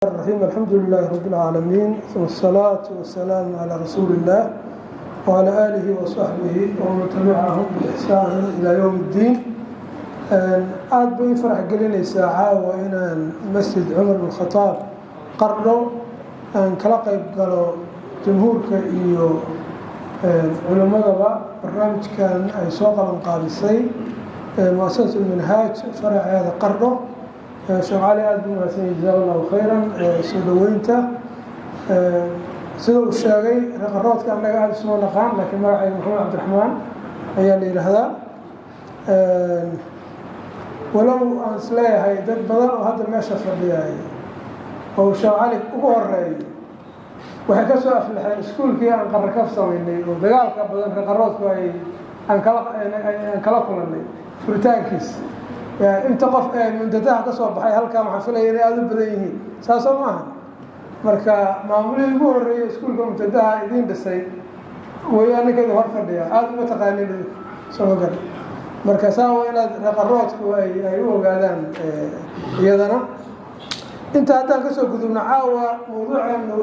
الرحيم، الحمد لله رب العالمين، ثم الصلاة والسلام على رسول الله وعلى آله وصحبه ومن تبعهم بإحسان إلى يوم الدين. Aad bay i farax gelinaysaa caawa inaan Masjid Cumar bin Khadaab, Qardho, aan kala qayb galo jumhuurka iyo culimmadaba barnaamijkan ay soo qaban qaabisay Muasasat Minhaaj, faraceeda Qardho. Sheekh Cali aad buu mahadsan yahay, jazaa Allahu khayran soo dhoweynta. Sida uu sheegay, reeqaroodka annaga aada isuma naqaan, laakiin magacayga Maxamed Cabdiraxmaan ayaa la yidhaahdaa, walow aan isleeyahay dad badan oo hadda meesha fadhiyay oo Sheekh Cali ugu horeeyay waxay ka soo aflaxeen iskuulkii aan qararkaf samaynay oo dagaalka badan reeqaroodku ay aan kala kulanay furitaankiis. Inta qof ee mundadaha ka soo baxay halkan waxaan filaya inay aada u badan yihiin, saasoo maaha? Marka maamulihii ugu horreeyay iskuulka mubtadaha idiin dhisay way ninkeeda hor fadhiya, aada uma taqaanin idinku, soo ma garan? Marka saa waa inaad reeqaroodku ay u ogaadaan iyadana. Inta haddaan kasoo gudubno, caawa mawduuceenu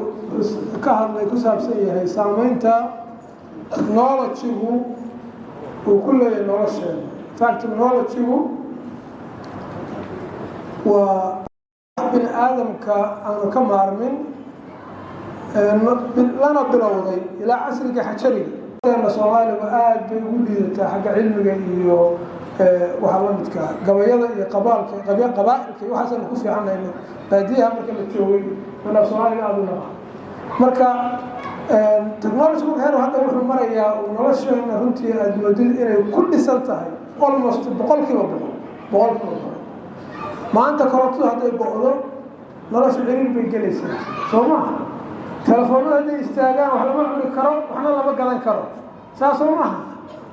ka hadlay ku saabsan yahay saameynta technology-gu uu ku leeyahay nolosheena. Infact, technology-gu waa bini aadamka aanu ka maarmin, lana bilowday ilaa casriga xajariga. Soomaaligu aada bay ugu liidataa xagga cilmiga iyo waxa la midkaa, gabayada iyo qabaalka, qabaa-ilka iyo waxaasanu ku fiicanayno. Baadiyaha marka la joogay af Soomaaliga aada u naqa. Marka technology heer hadda wuxuu marayaa uu nolosheena runtii aada moodid inay ku dhisan tahay almost 100%, 100%. Maanta korontadu hadday go'do, nolosha ciriir bay gelaysaa, soo maha? Telefoonada hadday istaagaan, wax lama cuni karo, waxna lama gadan karo, saa soo maha?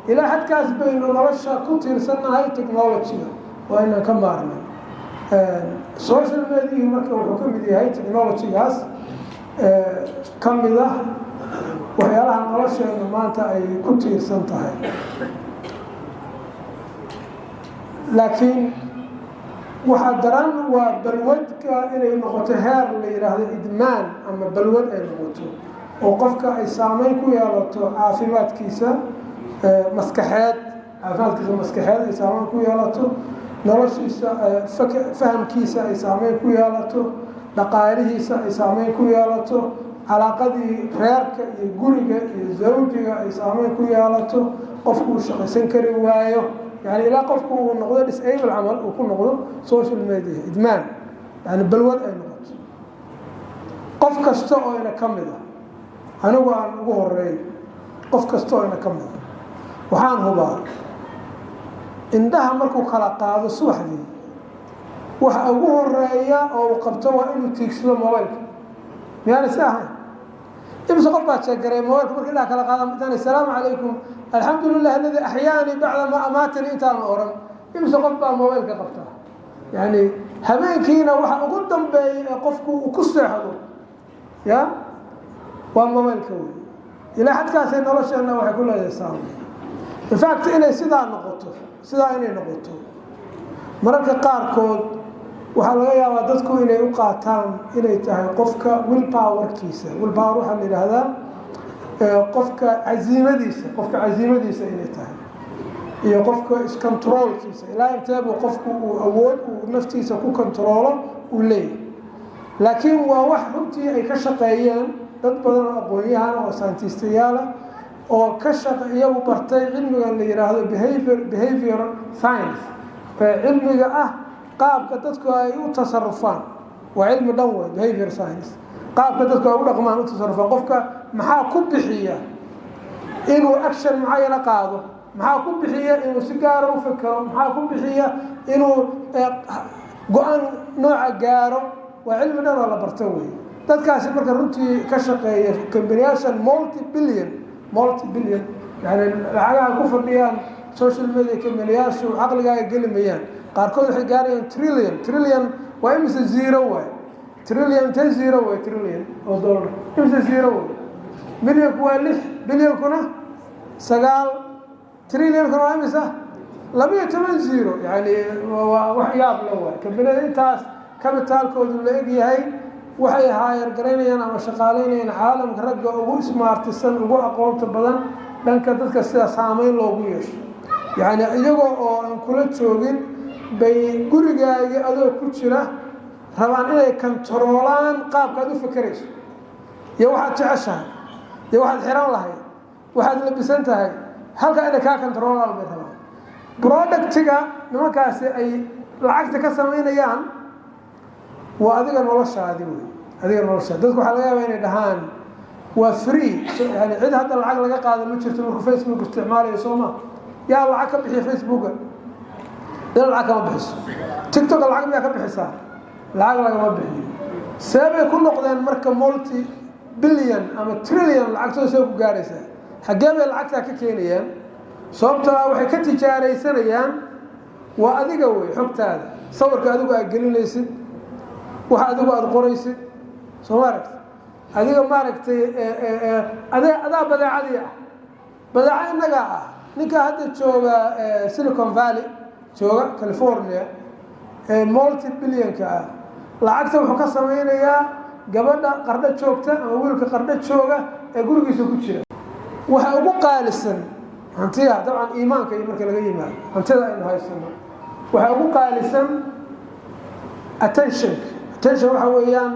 Ilaa xadkaas baynu nolosha ku tiirsannahay technology-ga, waa inaan ka maarnay. Social media marka wuxuu ka mid yahay technology-gaas, ka mid ah waxyaalaha nolosheenu maanta ay ku tiirsan tahay. Laakiin waxaa daran waa balwadka, inay noqoto heer la yidhaahdo idmaan ama balwad ay noqoto, oo qofka ay saameyn ku yeelato caafimaadkiisa maskaxeed, caafimaadkiisa maskaxeed ay saameyn ku yeelato, noloshiisa, fahamkiisa ay saameyn ku yeelato, dhaqaalihiisa ay saameyn ku yeelato, calaaqadii reerka iyo guriga iyo zawjiga ay saameyn ku yeelato, qofku uu shaqaysan kari waayo, yani ilaa qofku uu noqdo disable camal uu ku noqdo social media idmaan, yani balwad ay noqoto. Qof kasta oo ina ka mid a, anigu aan ugu horeeyo, qof kasta oo ina ka mid a, waxaan hubaa indhaha markuu kala qaado subaxdii, waxa ugu horeeya oo uu qabto waa inuu tiigsado mobilka. Miyaana si ahayn? Imse qof baa jeegaray mobilka marka indhaha kala qaada intaan "Asalaamu calaykum, alxamdu lilah aladi axyaanii bacda ma amaatani" intaanu oran? Imse qof baa mobilka qabtaa? Yani habeenkiina waxa ugu dambeeya ee qofku uu ku seexdo ya waa mobilka wey. Ilaa xadkaasay nolosheenna waxay ku leedahay saameyn. In fact, inay sidaa noqoto, sidaa inay noqoto, mararka qaarkood waxaa laga yaabaa dadku inay u qaataan inay tahay qofka will powerkiisa. Will power waxaa la yidhaahdaa qofka casiimadiisa, qofka casiimadiisa inay tahay iyo qofka iscontrolkiisa, ilaa inteebuu qofku uu awood uu naftiisa ku controlo uu leeyahay. Laakiin waa wax runtii ay ka shaqeeyeen dad badan oo aqoon-yahan oo scientistayaala oo ka shaqa, iyagu bartay cilmigan la yidhaahdo behavior science, cilmiga ah qaabka dadku ay u tasarufaan. Waa cilmi dhan wey behavior science, qaabka dadku ay u dhaqmaan, u tasarufaan. Qofka maxaa ku bixiya inuu action mucayana qaado? Maxaa ku bixiya inuu si gaara u fekero? Maxaa ku bixiya inuu go-aan nooca gaaro? Waa cilmi dhan oo la barto wey. Dadkaasi marka runtii ka shaqeeya kambaniyaashan multi billion, multi billion, yani lacagaha ku fadhiyaan social media kambaniyaashu caqligaaga geli mayaan. Qaarkood waxay gaarayaan trillion. Trillion waa imise zero waay? Trillion ten zero way, trillion oo dollar imise zero way? Millionku waa lix, billionkuna sagaal, trillionkuna waa imisa? 12 zero. Yani waa wax yaab la waay. Kambaniyada intaas capitalkoodu la eg yahay. Waxay hire garaynayaan ama shaqaaleynayaan caalamka ragga ugu smartisan, ugu aqoonta badan dhanka dadka sida saameyn loogu yeesho. Yacni iyagoo oo aan kula joogin bay gurigaaga adoo ku jira rabaan inay controlaan qaabkaad u fekerayso iyo waxaad jeceshahay iyo waxaad xiran lahayd, waxaad labisan tahay, halkaa inay kaa controlaan bay rabaan. Productiga nimankaasi ay lacagta ka samaynayaan waa adiga noloshaadi wey, adiga noloshaadi. Dadku waxaa laga yaabaa inay dhahaan waa free, yani cid hadda lacag laga qaado ma jirto markuu Facebook isticmaalayo, soo ma? Yaa lacag ka bixiya Facebooka? Ina lacag kama bixiso. TikToka lacag miyaa ka bixisaa? Lacag lagama bixiyo. See bay ku noqdeen marka multi billion ama trillion? Lacagtooda see ku gaaraysaa? Xaggee bay lacagtaa ka keenayaan? Sababtoo ah waxay ka tijaaraysanayaan waa adiga wey, xogtaada, sawirka adigu aad gelinaysid, waxa adigu aada qoraysid, soo ma aragti? Adiga maaragtay adaa badeecadii ah, badeeco innagaa ah. Ninka hadda jooga Silicon Valley, jooga California, ee multi billionka ah, lacagta wuxuu ka sameynayaa gabadha Qardho joogta ama wiilka Qardho jooga ee gurigiisa ku jira. Waxa ugu qaalisan hantiya, dabcan iimaanka iyo marka laga yimaado, hantida aynu haysano waxa ugu qaalisan attentionka. Attention waxa weeyaan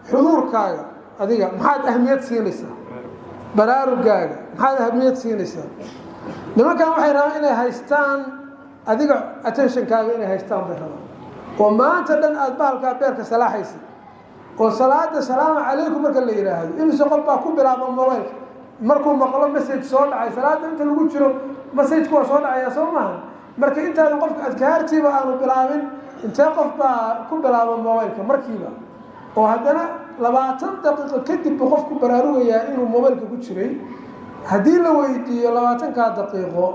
xuduurkaaga. Adiga maxaad ahmiyad siinaysaa? Baraarugaaga maxaad ahmiyad siinaysaa? Nimankan waxay rabaan inay haystaan adiga attentionkaaga, inay haystaan bay rabaan, oo maanta dhan aada bahalkaa beerka salaaxaysa oo salaada "salaamu calaykum" marka la yidhaahdo, imise qof baa ku bilaaba mobilka markuu maqlo message soo dhacay? Salaada inta lagu jiro messageka waa soo dhacaya, soo maaha? Marka intaanu qofka adkaartiiba aanu bilaabin, intee qof baa ku bilaaba mobilka markiiba? Oo haddana 20 daqiiqo kadib buu qofku baraarugayaa inuu mobilka ku jiray. Haddii la weydiiyo 20-kaa daqiiqo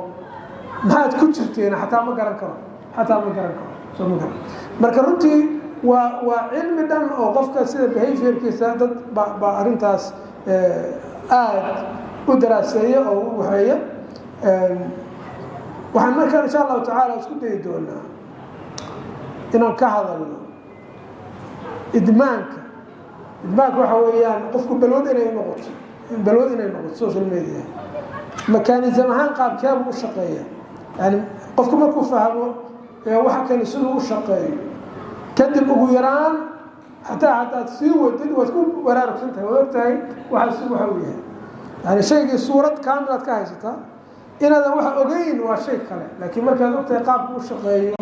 maxaad ku jirteen, xataa ma garan karo, xataa ma garan karo, soo ma garan. Marka runtii waa cilmi dhan oo qofka sida behaviorkiisa dad baa arrintaas aada u daraaseeya oo u waxeeya. Waxaan markaan insha Allahu tacaala isku dayi doonaa inaan ka hadalno idmaanka. Idmaanka waxa weeyaan qofku balwad inay noqoto, balwad inay noqoto social media. Mechanism ahaan qaabkeebuu u shaqeeya? Yani qofku markuu fahmo waxa kani siduu u shaqeeyo kadib, ugu yaraan xataa haddaad sii wadid waad ku baraarugsan tahay, waad og tahay waxa si waxa uu yahay. Yani shaygii suurad kaamilaad ka haysataa. Inaadan waxa ogeyn waa shay kale, laakiin markaad og tahay qaabku u shaqeeyo,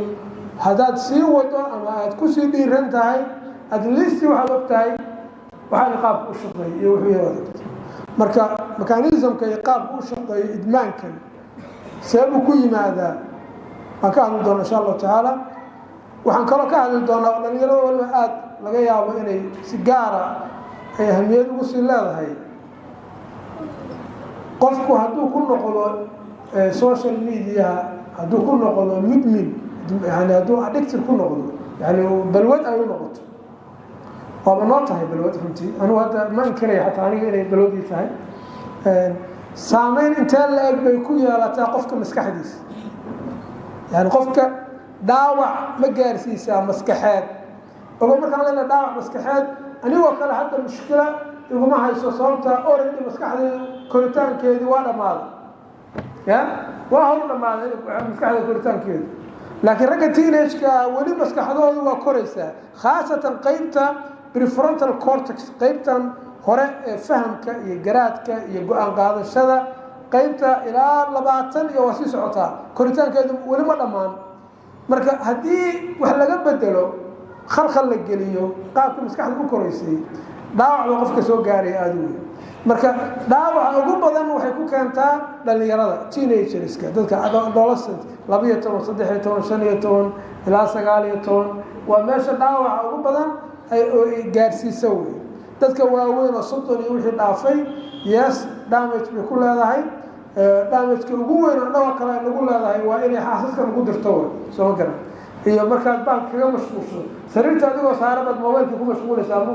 haddaad sii wado ama aad kusii dhiiran tahay, at least waxaad og tahay waxaana qaabka u shaqeeyo iyo wuxuu yahay waad ogtahay. Marka mechanismka iyo qaabka u shaqeeyo idmaankan, see buu ku yimaadaa, waan ka hadli doona insha Allahu tacaala. Waxaan kaloo ka hadli doonaa oo dhalinyarada waliba aada laga yaabo inay si gaara ay ahamiyad ugu sii leedahay: qofku hadduu ku noqdo social mediaha, hadduu ku noqdo mudmin, yani hadduu addicted ku noqdo, yani balwad ay u noqoto, waaba noo tahay balwad runtii. Anugu hadda ma inkiraya xataa aniga inay balwadii tahay. Saameyn intee la-eg bay ku yeelataa qofka maskaxdiisa? Yani qofka dhaawac ma gaarsiisaa maskaxeed? Ogo markaan leena dhaawac maskaxeed, anigoo kale hadda mushkila iguma hayso, sababta already maskaxdeedu koritaankeedii waa dhammaaday, ya waa horu dhammaaday maskaxda koritaankeedu. Laakiin ragga teenage-ka weli maskaxdoodu waa koraysaa, khaasatan qeybta prefrontal cortex, qeybtan hore ee fahamka iyo garaadka iyo go-aan qaadashada. Qeybta ilaa 20 iyo waa sii socotaa, koritaankeedu weli ma dhammaan. Marka haddii wax laga bedelo, khalkhal la geliyo qaabka maskaxda u koraysay, dhaawac baa qofka soo gaaraya aada u weyn. Marka dhaawaca ugu badan waxay ku keentaa dhalinyarada, teenagerska, dadka adolescent, 12, 13, 15 ilaa 19, waa meesha dhaawaca ugu badan ay gaarsiisa wey. Dadka waaweyn oo 30 iyo wixii dhaafay, yes, damage bay ku leedahay. Damageka ugu weyn oo dhawaa kale ay nagu leedahay waa inay xaasaska nagu dirto wey, soo ma garan? Iyo markaad baalka kaga mashquulsho, sariirta adigoo saara baad mobilkii ku mashquulaysaa,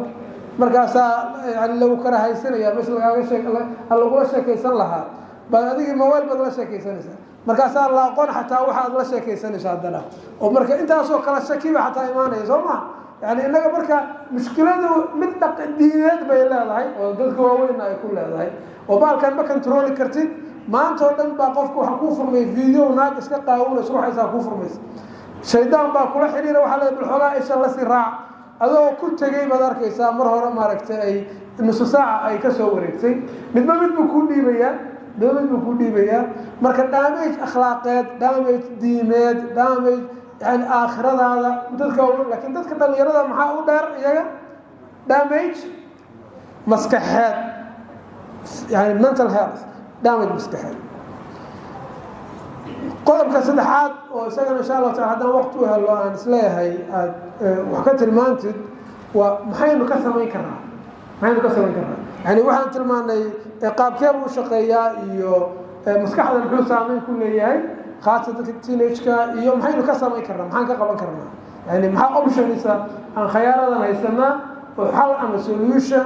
markaasaa yani lagu kala haysanaya. Mes lagaaga shee lagula sheekaysan lahaa baad adigii mobile baad la sheekaysanaysaa. Markaasaa la aqoon xataa waxaad la sheekaysanayso haddana, oo marka intaasoo kala shakiba xataa imaanaya, soo ma? Yani innaga marka mushkiladu mid dhaq diineed bay leedahay oo dadka waaweynna ay ku leedahay, oo baalkan ma controli kartid. Maanta oo dhan baa qofka waxaa kuu furmay video naag iska qaawanayso, ruuxaysaa kuu furmaysa, shaydaan baa kula xiriira. Waxaa leedahay, bal xoogaa isha lasii raac. Adoo ku tegay baad arkaysaa mar hore, maaragtay, ay nusu saaca ay ka soo wareegtay. Midba mid buu kuu dhiibayaa, midba mid buu kuu dhiibayaa. Marka damage akhlaaqeed, damage diimeed, damage yani aakhiradaada dadka. Laakiin dadka dhalinyarada maxaa u dheer iyaga? Damage maskaxeed, yani mental health damage maskaxeed. Qodobka saddexaad oo isagana, insha Allahu taala, haddaan waqti u helo, aan isleeyahay aad wax ka tilmaantid, waa maxaynu ka samayn karnaa? Maxaynu ka samayn karnaa? Yani waxaan tilmaanay qaabkee buu shaqeeyaa iyo maskaxda muxuu saameyn ku leeyahay, khaasatan dadka teenage-ka, iyo maxaynu ka samayn karnaa, maxaan ka qaban karnaa? Yani maxaa optionisa aan khayaaradan haysanaa oo xal ama solution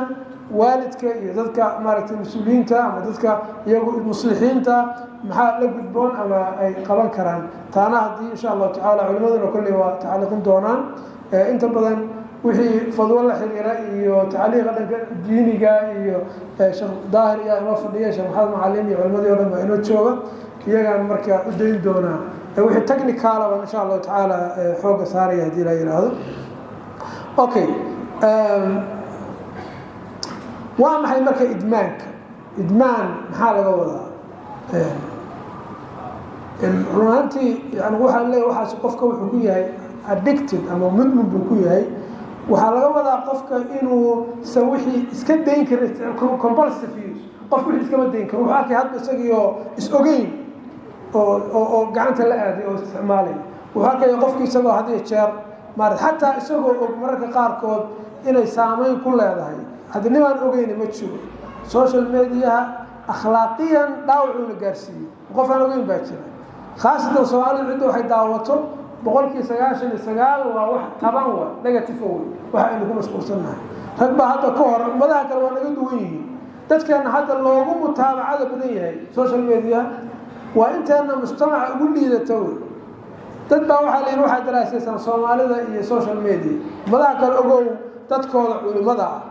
waalidka iyo dadka, maaragtay, mas-uuliyiinta ama dadka iyagu muslixiinta maxaa la gudboon ama ay qaban karaan? Taana haddii, insha Allahu tacaala, culimaduna kolley waa tacliiqin doonaan inta badan wixii fadwo la xiriira iyo tacliiqa dhanka diiniga. Iyo Sheekh Daahir iyo inoo fadhiya, Sheekh Maxamed Macalin iyo culimadii o dhan baa inoo jooga, iyagaan marka u dayn doonaa. Wixii technicala baan, insha Allahu tacaala, xoogga saaraya haddii la yidhaahdo. Okay, waa maxay marka idmaanka? Idmaan maxaa laga wadaa? Run ahaantii, yani waxaa leeya waxaas qofka wuxuu ku yahay addicted ama mudmin buu ku yahay. Waxaa laga wadaa qofka inuu san wixii iska dayn karin, compulsive use. Qofka wixii iskama dayn karo. Wuxuu arkay hadba isagiioo is ogeyn oo gacanta la aaday oo isticmaalay. Wuxuu arkaya qofki isagoo had iyo jeer maarata, xataa isagoo og mararka qaarkood inay saameyn ku leedahay. Haddi nimaan ogeyni ma jiro social mediaha akhlaaqiyan dhaawacuuna gaarsiiyo. Qof aan ogeyn baa jira? Khaasatan Soomaalidu cidda waxay daawato 99% waa wax taban, wa negative wey waxa aynu ku mashquulsannahay. Rag baa hadda ka hor, ummadaha kale waa naga duwan yihiin. Dadkeena hadda loogu mutaabacada badan yahay social media waa inteena mujtamaca ugu liidata wey. Dad baa waxaa layihi, waxaad daraasaysaan Soomaalida iyo social media. Ummadaha kale, ogow, dadkooda culimada ah,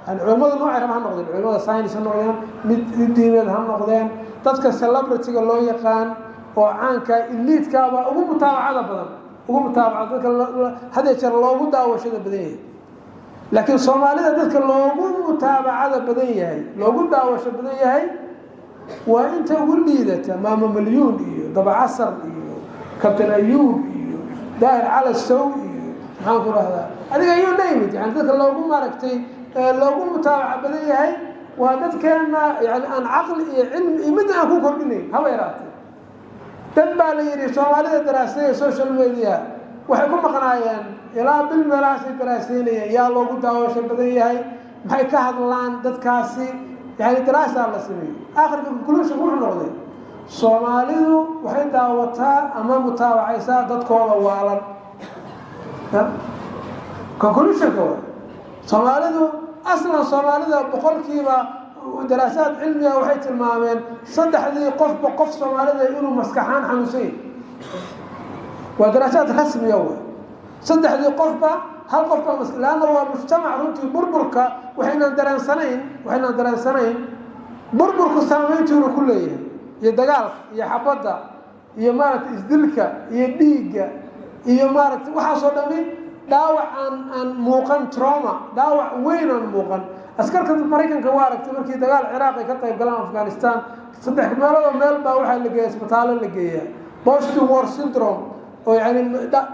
yani culimada noocay raba ha noqdeen, culimada science ha noqdeen, mid diimeed ha noqdeen, dadka celebrity-ga loo yaqaan oo caanka elite-kaabaa ugu mutaabacada badan, ugu mutaabacada dadka had jeer loogu daawashada badan yahay. Laakiin Soomaalida dadka loogu mutaabacada badan yahay, loogu daawasho badan yahay, waa inta ugu liidata: Maama Malyuun iyo Dabacasar iyo Kabtan Ayuub iyo Daahir Calasow iyo, maxaan ku rahdaa, adiga, you name it. Yani dadka loogu, maaragtay, loogu mutaabaca badan yahay waa dadkeena, yani aan caqli iyo cilmi iyo midna aan ku kordhinayn haba yaraatee. Dad baa la yidhi, Soomaalida daraaseeya social media. Waxay ku maqnaayeen ilaa bil meelahaasay daraaseynayeen. Yaa loogu daawasho badan yahay? Maxay ka hadlaan dadkaasi? Yani daraasaa la sameeyey. Akhirka conclusion wuxuu noqday, Soomaalidu waxay daawataa ama mutaabacaysaa dadkooda waalan. Conclusionka wa Soomaalidu aslan, Soomaalida boqolkiiba, daraasaad cilmiga waxay tilmaameen saddexdii qofba qof Soomaalida inuu maskaxaan xanuunsan yahay. Waa daraasaad rasmiya wey. Saddexdii qofba hal qof baa, leanna waa mujtamac runtii burburka waxaynaan dareensanayn burburku saameyntiinu ku leeyahay, iyo dagaalka iyo xabadda iyo, maaragtay, isdilka iyo dhiigga iyo, maaragtay, waxaasoo dhami dhaawac aan muuqan, trauma, dhaawac weyn aan muuqan. Askarka Maraykanka waa aragtay markii dagaal Ciraaq ay ka qayb galaan, Afghanistan, saddex meeloodoo meel baa waxaa la geeya isbitaallo la geeyaa, post war syndrome, oo yani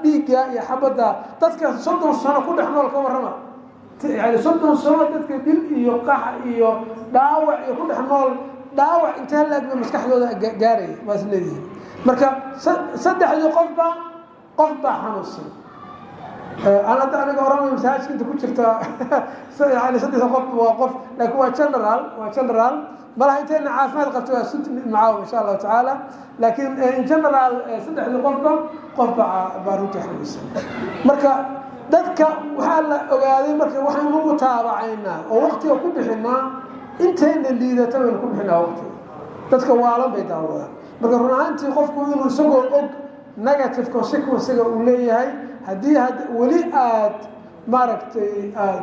dhiigga iyo xabadda. Dadka 30 sano ku dhex nool ka warrama. Yani 30 sano dadka dil iyo qax iyo dhaawac iyo ku dhex nool, dhaawac intee la egba maskaxdooda gaaraya waa is leedihiin. Marka saddexdii qofba qof baa xanuunsan. Aan hadda aniga oranay masaajidka inta ku jirta, yani saddexda qof waa qof, laakiin waa general, waa general. Malaha intayna caafimaad qabto waa sunt macaaw, insha Allahu tacaala. Laakiin in general saddexdii qofba qof baa runtii xanuunsan. Marka dadka waxaa la ogaaday, marka waxaynu mutaabacaynaa oo waqtiga ku bixinaa intayna liidata baynu ku bixinaa waqtiga. Dadka waalan bay daawadaan. Marka run ahaantii qofku inuu isagoo og negative consequencega uu leeyahay, haddii weli aad Maaragtay, aada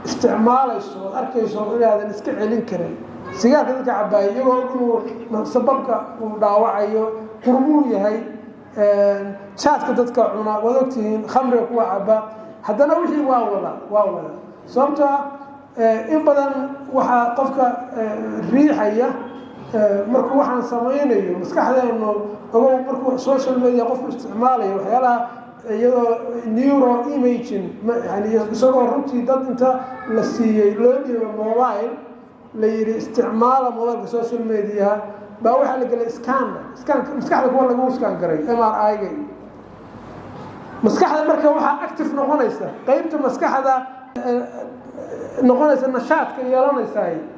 isticmaalayso, ood arkayso inaadan iska celin karin. Sigaarka dadka cabaaya, iyagoo inuu sababka uu dhaawacayo, qurmuu yahay, jaadka dadka cuna waad ogtihiin, khamriga kuwa caba, haddana wixii waa wada, waa wada. Sababto ah, in badan waxaa qofka riixaya markuu waxaan samaynayo maskaxdeenu, ogow, markuu social media qofku isticmaalayo waxyaalaha, iyadoo neuro imaging, yani isagoo runtii dad inta la siiyey, loo dhiibay mobile, la yidhi isticmaala mobileka social media, baa waxaa la gelay scan, scan maskaxda kuwa lagu scan garay, MRI-ga. Maskaxda marka waxaa active noqonaysa qeybta maskaxda noqonaysa nashaadka yeelanaysaa.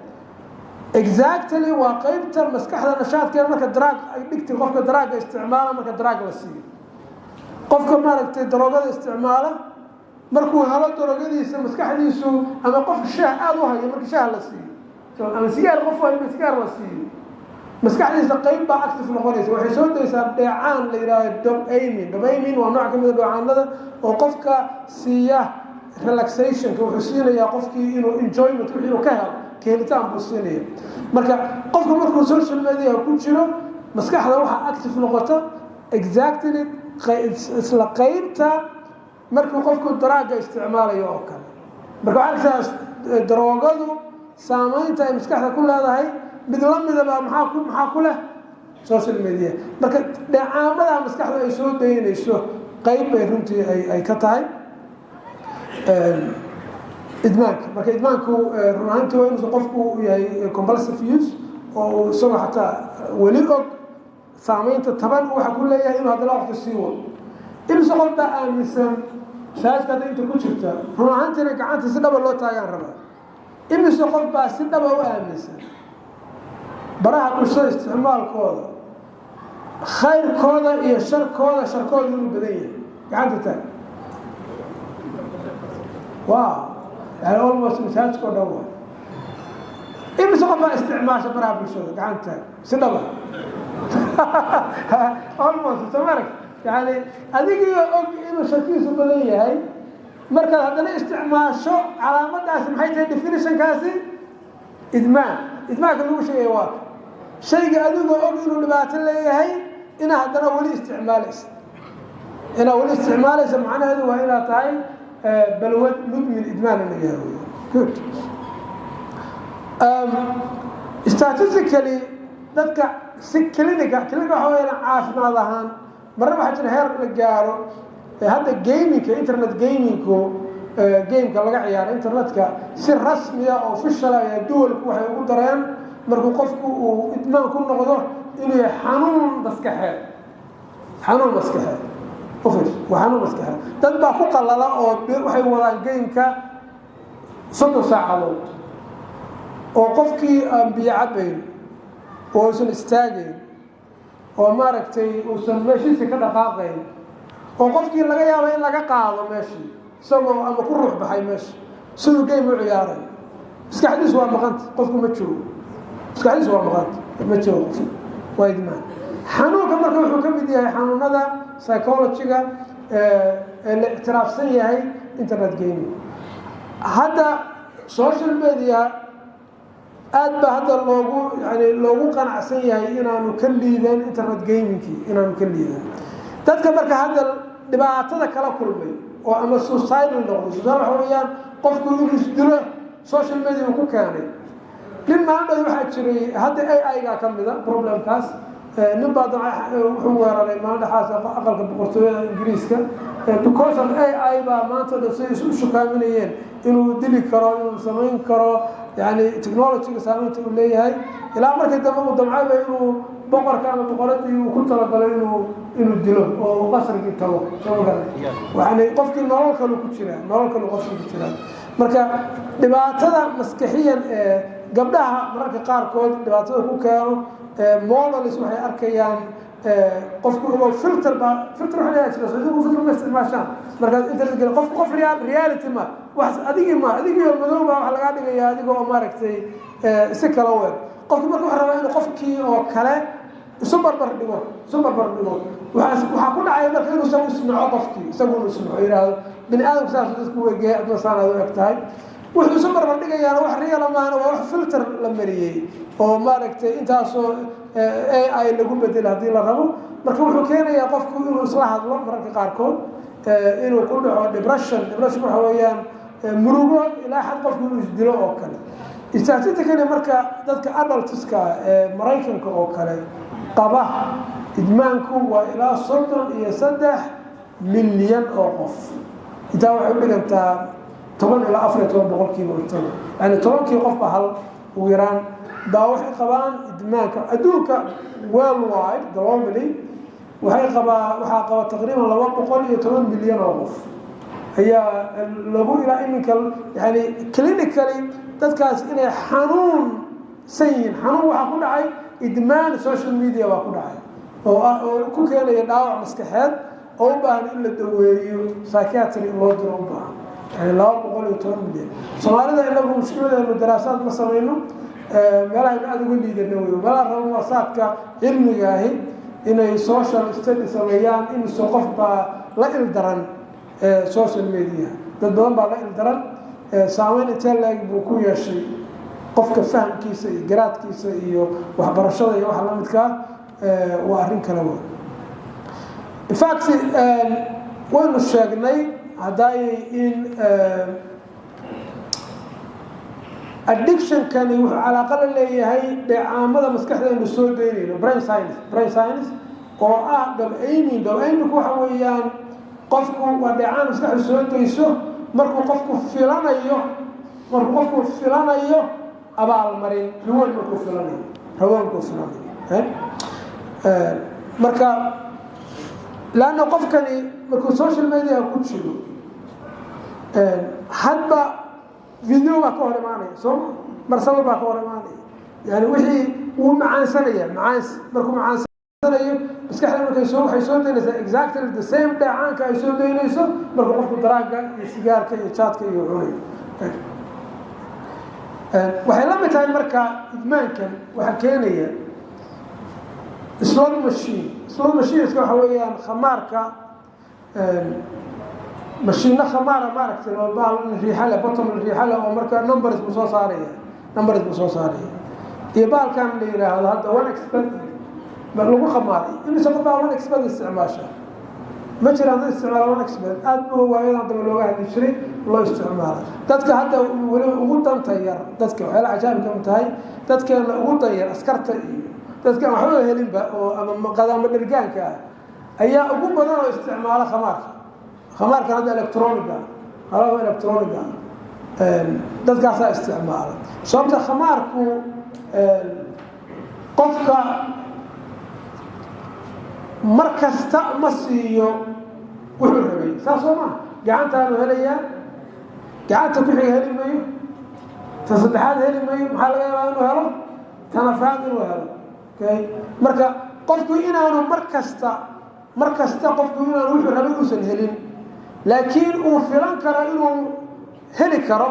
Exactly, waa qeybta maskaxda nashaadkeeda marka drug ay dhigtay. Qofka drugga isticmaala, marka drug la siiyo, qofka, maaragtay, daroogada isticmaala, markuu helo daroogadiisa, maskaxdiisu, ama qof shaah aada u hayo, marka shaah la siiyo, ama sigaar qof hayo, sigaar la siiyo, maskaxdiisa qeyb baa active noqonaysa. Waxay soo daysaa dheecaan la yidhaahdo dopamine. Dopamine waa nooc ka mid a dheecaanada oo qofka siiya relaxationka. Wuxuu siinayaa qofkii inuu enjoyment, wixii inuu ka helo, kahelitaan buu siinaya. Marka qofku markuu social media ku jiro, maskaxda waxaa active noqota exactly isla qeybta markuu qofku drugga isticmaalayo oo kale. Marka waxaa arkaysaa daroogadu saameynta ay maskaxda ku leedahay mid la midaba maxaa ku leh social media. Marka dheecaamada maskaxda ay soo daynayso qeyb bay runtii ay ka tahay idmaanka. Marka idmaanku run ahaantii waa inuusan qofku yahay compulsive use, oo uu isagoo xataa weli og saameynta taban waxa ku leeyahay inuu haddana qofka sii wado. Imise qof baa aaminsan masaajidka hadda inta ku jirta? Run ahaantiina gacanta si dhaba loo taagaan rabaa. Imise qof baa si dhaba u aaminsan baraha bulshada isticmaalkooda, khayrkooda iyo sharkooda, sharkooda inuu badan yahay? Gacanta taag. Wow, yani almost masaajidka o dhan wa. Imise qof baa isticmaasha baraha bulshada? Gacanta taag si dhaba. Almost, soo marag. Yani adigiio og inuu sharkiisu badan yahay, markaad haddana isticmaasho, calaamadaasi maxay tahay? Definitionkaasi idmaan, idmaanka lagu sheegaya waa shayga adigoo og inuu dhibaato leeyahay inaa haddana weli isticmaalaysa. Inaad weli isticmaalaysa macnaheedu waa inaad tahay balwad mudmin, idmaan inuu yahay. Good. Statistically, dadka si clinical, clinical waxa weyaan caafimaad ahaan, marna waxaa jira heer la gaaro. Hadda gamingka, internet gamingku, gameka laga ciyaaro internetka, si rasmiya oo official ayaa duwalku waxay ugu dareen markuu qofku uu idmaan ku noqdo inuu yahay xanuun maskaxeed. Xanuun maskaxeed office waa xanuun maskaxeed. Dad baa ku qalala oo waxay wadaan gameka 30 saacadood, oo qofkii aan biyo cabayn, oo uusan istaagayn, oo, maaragtay, uusan meeshiisi ka dhaqaaqayn, oo qofkii laga yaabo in laga qaado meeshii isagoo ama ku ruux baxay meesha siduu game u ciyaaray. Maskaxdiisu waa maqanta, qofku ma joogo, maskaxdiisu waa maqanta, ma joogo qofku, waa idmaan. Xanuunka marka wuxuu ka mid yahay xanuunada psychologyga ee la ictiraafsan yahay internet gaming. Hadda social media aad baa hadda loogu, yani, loogu qanacsan yahay inaanu ka liidan internet gamingkii, inaanu ka liidan. Dadka marka hadda dhibaatada kala kulmay oo ama suicidal noqday, suicidal waxa weeyaan qofku inuu isdilo social media uu ku keenay. Nin maalin waxaa jiray, hadda AI-ga ka mida problemkaas. Nin baa wuxuu weeraray maalin dhexaas aqalka boqortooyada Ingiriiska because of AI baa maanta dhan siday isu shukaaminayeen inuu dili karo, inuu samayn karo, yani technologyga saameynta uu leeyahay, ilaa markii dambe uu damcayba inuu boqorka ama boqoradii uu ku talagalo inuu dilo oo uu qasrigii tago. Soo ma garan? Yani qofkii nolol kalu ku jiraa, nolol kalu qofkii ku jiraa. Marka dhibaatada maskaxiyan ee gabdhaha mararka qaarkood dhibaatada ku keeno, models waxay arkayaan qofku ogow filter baa, filter waxa la jira. Idinku filter ma isticmaashaan markaad internet geli? Qofku qof reality ma wax adigii ma adigii oo madow baa waxa lagaa dhigaya adigoo, maaragtay, si kala weer. Qofku marka wuxuu rabaa inuu qofkii oo kale Isu barbar dhigo. Waxaa ku dhacaya marka inuusan isnaco qofkii, isagu inu isnaco, yidhaahdo bini aadamku saas dadku wegeey, adna saanaad u eg tahay. Wuxuu isu barbar dhigayaana wax real maana, waa wax filter la mariyey oo maaragtay intaasoo AI lagu bedelo haddii la rabo. Marka wuxuu keenayaa qofku inuu isla hadlo, mararka qaarkood inuu ku dhaco depression. Depression waxa weeyaan murugo ilaa xad qofku inuu isdilo oo kale. Statistically marka, dadka adultska ee Maraykanka oo kale qaba idmaanku waa ilaa 33 milyan oo qof. Intaa waxay u dhigantaa 10 ilaa 14% mujtamac, yani 10kii qof ba hal ugu yaraan baa waxay qabaan idmaanka. Adduunka, worldwide, globally, waxay qabaa, waxaa qaba taqriiban 210 milyan oo qof ayaa lagu ilaa iminka, yani clinically dadkaas inay xanuun san yihiin. Xanuun waxaa ku dhacay idmaan social media baa ku dhacay oo ah, oo ku keenaya dhaawac maskaxeed oo u baahan in la daweeyo, psychiatry in loo diro u baahan, yani 210 milyan. Soomaalida inagu mushkiladeenu daraasaad ma samayno. Meelahaynu aada uga liidana wey meelaha raba waasaadka cilmiga ahi inay social study sameeyaan. Imise qof baa la ildaran social media? Dad badan baa la ildaran. Saameyn intee leeg buu ku yeeshay qofka fahamkiisa iyo garaadkiisa iyo waxbarashada iyo waxa lamidkaa? Waa arrin kale wey. In fact, waynu sheegnay haddaayay in addictionkani wuxuu calaaqo la leeyahay dheecaamada maskaxdeenu soo daynayno, brain science oo ah dopamine. Dopaminku waxa weeyaan qofku waa dheecaan maskaxdu soo dayso markuu qofku filanayo abaalmarin, reward markuu filanayo, reward markuu filanayo. Marka laanna qofkani markuu social media ku jiro, hadba video baa ka hor imaanaya, sooma? Mar sawir baa ka hor imaanaya, yani wixii wuu macaansanaya. Macaans markuu macaansanayo, maskaxda markay soo waxay soo daynaysaa exactly the same dheecaanka ay soo daynayso markuu qofku daraaga iyo sigaarka iyo jaadka iyo cunayo. Waxay la mid tahay marka idmaankan waxaa keenaya slot machine. Slot machineska waxa weeyaan khamaarka, mashiino khamaara, maaragtay, oo baal riixa leh, button riixa leh, oo marka numbers buu soo saaraya, iyo baalkan la yidhaahdo hadda 1xBet lagu khamaaray. Imise qof baa 1xBet isticmaasha? Ma jiraan dad isticmaala 1xBet? Aada bu waayadan daba looga hadli jiray, loo isticmaala. Dadka hadda weliba ugu danta yar, dadka waxyaala cajaa'ib ka mid tahay, dadkeena ugu dan yar, askarta iyo dadka aan waxba helinba oo ama qadaamo dhergaanka ah ayaa ugu badan oo isticmaala khamaarka. Khamaarkan hadda electronicga, alaaba electronicga, dadkaasaa isticmaala, sababta khamaarku qofka mar kasta ma siiyo wuxuu rabay, saas soo maa? Gacantaanu helayaa, gacanta ku xiga heli mayo, ta saddexaad heli mayo. Maxaa laga yaabaa inuu helo? Tan afraad inuu helo. Okay, marka qofku inaanu mar kasta qofku inaanu wuxuu rabay uusan helin, laakiin uu filan karo inuu heli karo,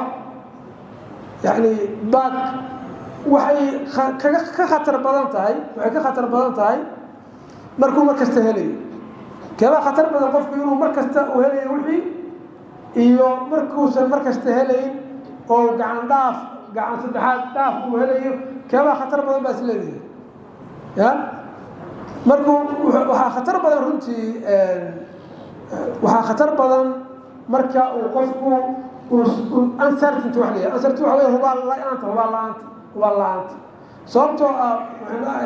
yani baad waxay kaga ka khatar badan tahay, waxay ka khatar badan tahay markuu mar kasta helayo. Keebaa khatar badan? Qofku inuu mar kasta uu helayo wixii iyo markuusan mar kasta helayn oo gacan dhaaf, gacan saddexaad dhaaf uu helayo, keebaa khatar badan baa isleedahay? Ya, markuu waxaa khatar badan runtii, waxaa khatar badan marka uu qofku uncertainty wax la yidhaha. Uncertainty waxa wey hubaal la-aanta, hubaal la-aanta. Sababtoo ah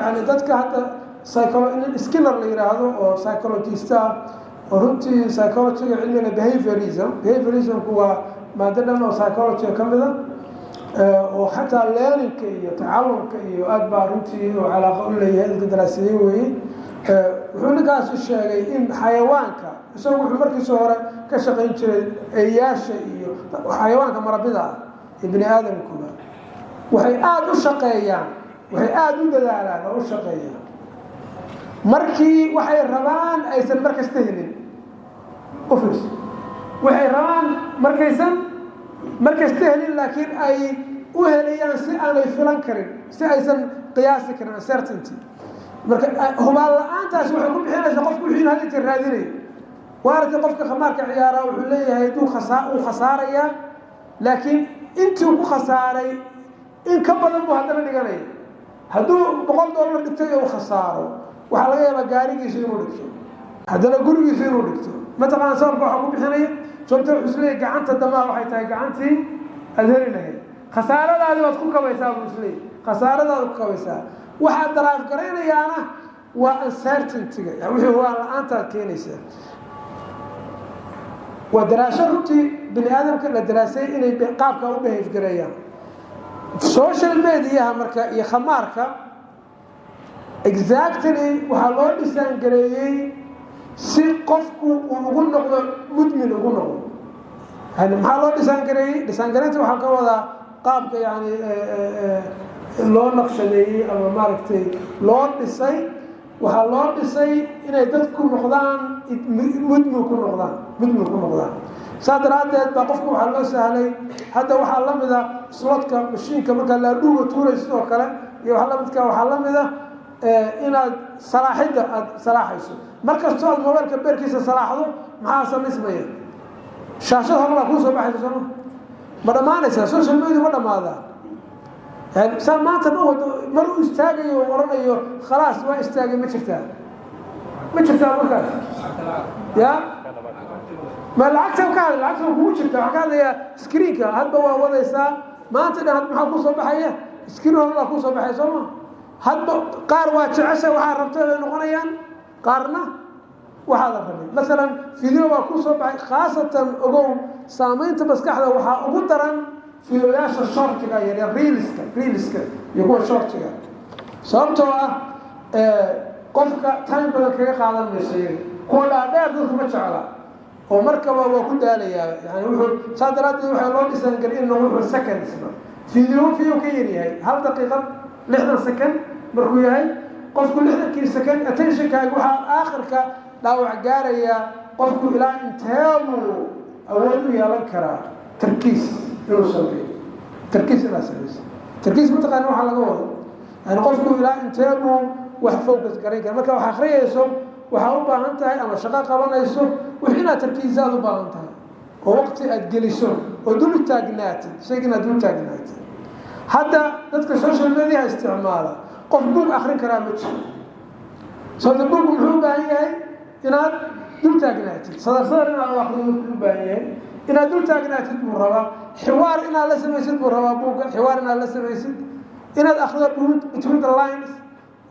yani dadka hadda psycho Skinner la yidhaahdo oo psychologist ah, oo runtii psychologyga cilmiga behaviorism, behaviorismku waa maado dhan oo psychologyga ka mida, oo xataa learningka iyo tacalumka iyo aad baa runtii oo calaaqa u leeyahay, dadka daraaseeye weeye. Wuxuu ninkaasi sheegay in xayawaanka, isagu wuxuu markiisa hore ka shaqayn jiray eeyaasha iyo xayawaanka marabida ah iyo bini aadamkuba, waxay aada u shaqeeyaan, waxay aada u dadaalaan oo u shaqeeyaan markii waxay rabaan aysan mar kasta helin. U fiirso, waxay rabaan markaysan mar kasta helin, laakiin ay u helayaan si aanay filan karin, si aysan qiyaasi karin, uncertainty. Marka hubaal la-aantaasi waxay ku bixinaysaa qofku wixii had jeer raadinayo. Waa aragtay, qofka khamaarka ciyaara wuxuu leeyahay duu khasa uu khasaarayaa, laakiin intii uu ku khasaaray in ka badan buu haddana dhiganaya. Hadduu $100 dhigtay uu khasaaro, waxaa laga yaabaa gaarigiisa inuu dhigto, haddana gurigiisa inuu dhigto. Mataqaana sababka waxaa ku bixinaya? Sababta wuxuu isleeyahy gacanta damaa waxay tahay gacantii aada heli lahayd, khasaaradaadi waad ku kabaysaa buu isleeyahy, khasaaradaadi ku kabaysaa. Waxaad daraaf garaynayaana waa uncertainty-ga, yani wixii hubaal la-aantaad keenaysaa. Waa daraasho runtii bini aadamka la daraasay inay qaabka u behave gareeyaan social mediaha. Marka iyo khamaarka exactly waxaa loo dhisaan gareeyey si qofku uu ugu noqdo mudmin ugu noqdo. Yani maxaa loo dhisaan gareeyey? Dhisaan gareynta waxaa ka wadaa qaabka yani loo naqshadeeyey ama maaragtay loo dhisay. Waxaa loo dhisay inay dadku noqdaan mudmin ku noqdaan, mudmin ku noqdaan. Saa daraaddeed baa qofku waxaa loo sahlay. Hadda waxaa la mida slotka mashiinka markaa laadhuuga tuuray sidoo kale iyo waxaa lamidka, waxaa la mida inaad salaaxidda aada salaaxayso. Markastoo aad mobailka beerkiisa salaaxdo, maxaa samaysmaya? Shaashad horlaa kuu soo baxaysa, sooma? Ma dhammaanaysaa? Social media ma dhammaadaa? Yani saa maanta ma wado mar uu istaagayo o oranayo khalaas, waa istaagay, ma jirtaa? Ma jirtaa markaas? Ya, ma lacagta ka hadla, lacagta waa kugu jirta. Waxaa ka hadlayaa screenka hadba waa wadaysaa maanta dhan. Had maxaa kusoo baxaya? Screen horlaa kusoo baxaya, soo ma? Hadba qaar waa jecesha, waxaa rabtay bay noqonayaan, qaarna waxaadan rabin. Masalan video baa kusoo baxay. Khaasatan ogow, saamaynta maskaxda waxaa ugu daran videoyaasha shortiga yaryar, reelska iyo kuwa shortiga, sababtoo ah qofka time badan kaga qaadan mayso iyaga. Kuwa dhaadheer dadku ma jecla oo markaba waa ku daalayaa. Yani wuxuu saa daraaddeed waxaa loo dhisaan gari in wuxuu secondsba video ka yaryahay 1 daqiiqad 60 second markuu yahay qofku, 60-kii second attentionkaaga waxaa aakhirka dhaawac gaarayaa. Qofku ilaa inteebuu awood u yeelan karaa tarkiis inuu sameeyo? Tarkiis inaad samayso, tarkiis mataqaana waxaa laga wado? Yani qofku ilaa inteebuu wax focus garayn kara? Marka wax akhriyayso waxaa u baahan tahay ama shaqo qabanayso, wix inaad tarkiisa aad u baahan tahay oo waqti aad geliso oo dul taagnaatid shayga, inaad dul taagnaatid. Hadda dadka social media isticmaala qof buug akrin karaa ma jiro, sababta buuggu muxuu u baahan yahay? Inaad dul taagnaatid, sadar sadar inaad u akrido wuxuu u baahan yahay, inaad dul taagnaatid buu rabaa, xiwaar inaad la samaysid buu rabaa buugga, xiwaar inaad la samaysid, inaad akrido between the lines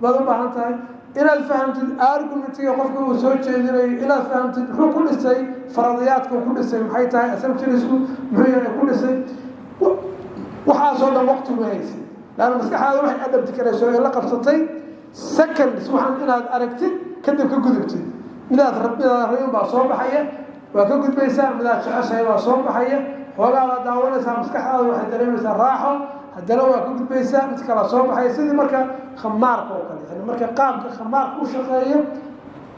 baad u baahan tahay, inaad fahamtid argumentiga qofka uu soo jeedinayo, inaad fahamtid muxuu ku dhisay, faradiyaadka uu ku dhisay maxay tahay, assumptionsku muxuu yahay ku dhisay. Waxaasoo dhan waqti ma haysid, laanna maskaxdaada waxay adapt karayso ee la qabsatay seconds. Waxaan inaad aragtid kadib ka gudubtid. Midaad rabin baa soo baxaya, waa ka gudbaysaa. Midaad jeceshahay baa soo baxaya, xoogaa baad daawanaysaa, maskaxdaada waxay dareemaysaa raaxo, haddana waa ka gudbaysaa, mid kalaa soo baxaya. Sidii marka khamaarka oo kale, yani marka qaabka khamaarka u shaqeeyo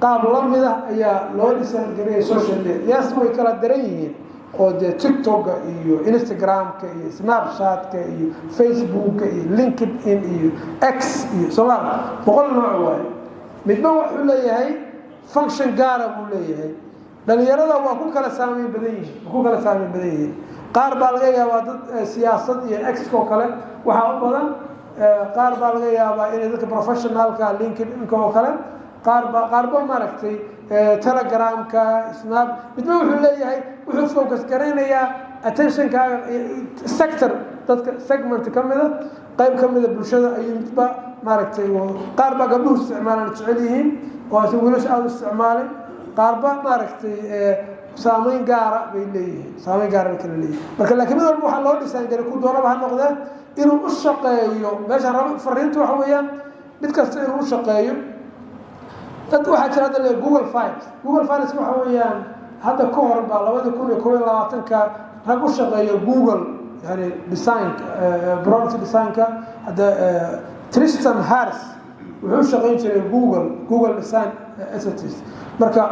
qaab lamid ah ayaa loo dhisangariyay social media. Yes, way kala daran yihiin oo dee TikToka iyo Instagramka iyo Snapchatka iyo Facebooka iyo LinkedIn iyo X iyo somaal 100 nooc waayo. Midba wuxuu leeyahay function gaara buu leeyahay. Dhalinyarada waa ku kala saameyn badan yihiin, waa ku kala saameyn badan yihiin. Qaar baa laga yaabaa dad siyaasad iyo X oo kale waxaa u badan. Qaar baa laga yaabaa inay dadka professionalka LinkedInka oo kale, qaar ba qaarba maaragtay Telegramka, Snap. Midba wuxuu leeyahay, wuxuu focus garaynayaa attentionkaaga sector, dadka segment ka mida, qayb ka mida bulshada ayuu midba maaragtay. Qaar baa gabdhuhu isticmaalaan jecel yihiin oo aysan wiilasha aada u isticmaalin. Qaarba maaragtay saameyn gaara bay leeyihiin, saameyn gaara bay kala leeyihin. Marka laakiin mid walba waxaa loo dhisaan garay, ku doonaba ha noqdee, inuu u shaqeeyo meesha raba. Fariintu waxa weeyaan mid kasta inuu u shaqeeyo. Dad waxaa jira hadda le Google Files. Google Files waxa weeyaan hadda ka hor baa 2021-ka rag u shaqeeyo Google, yani designka, product designka. Hadda Tristan Harris wuxuu u shaqeyn jiray Google design assets. Marka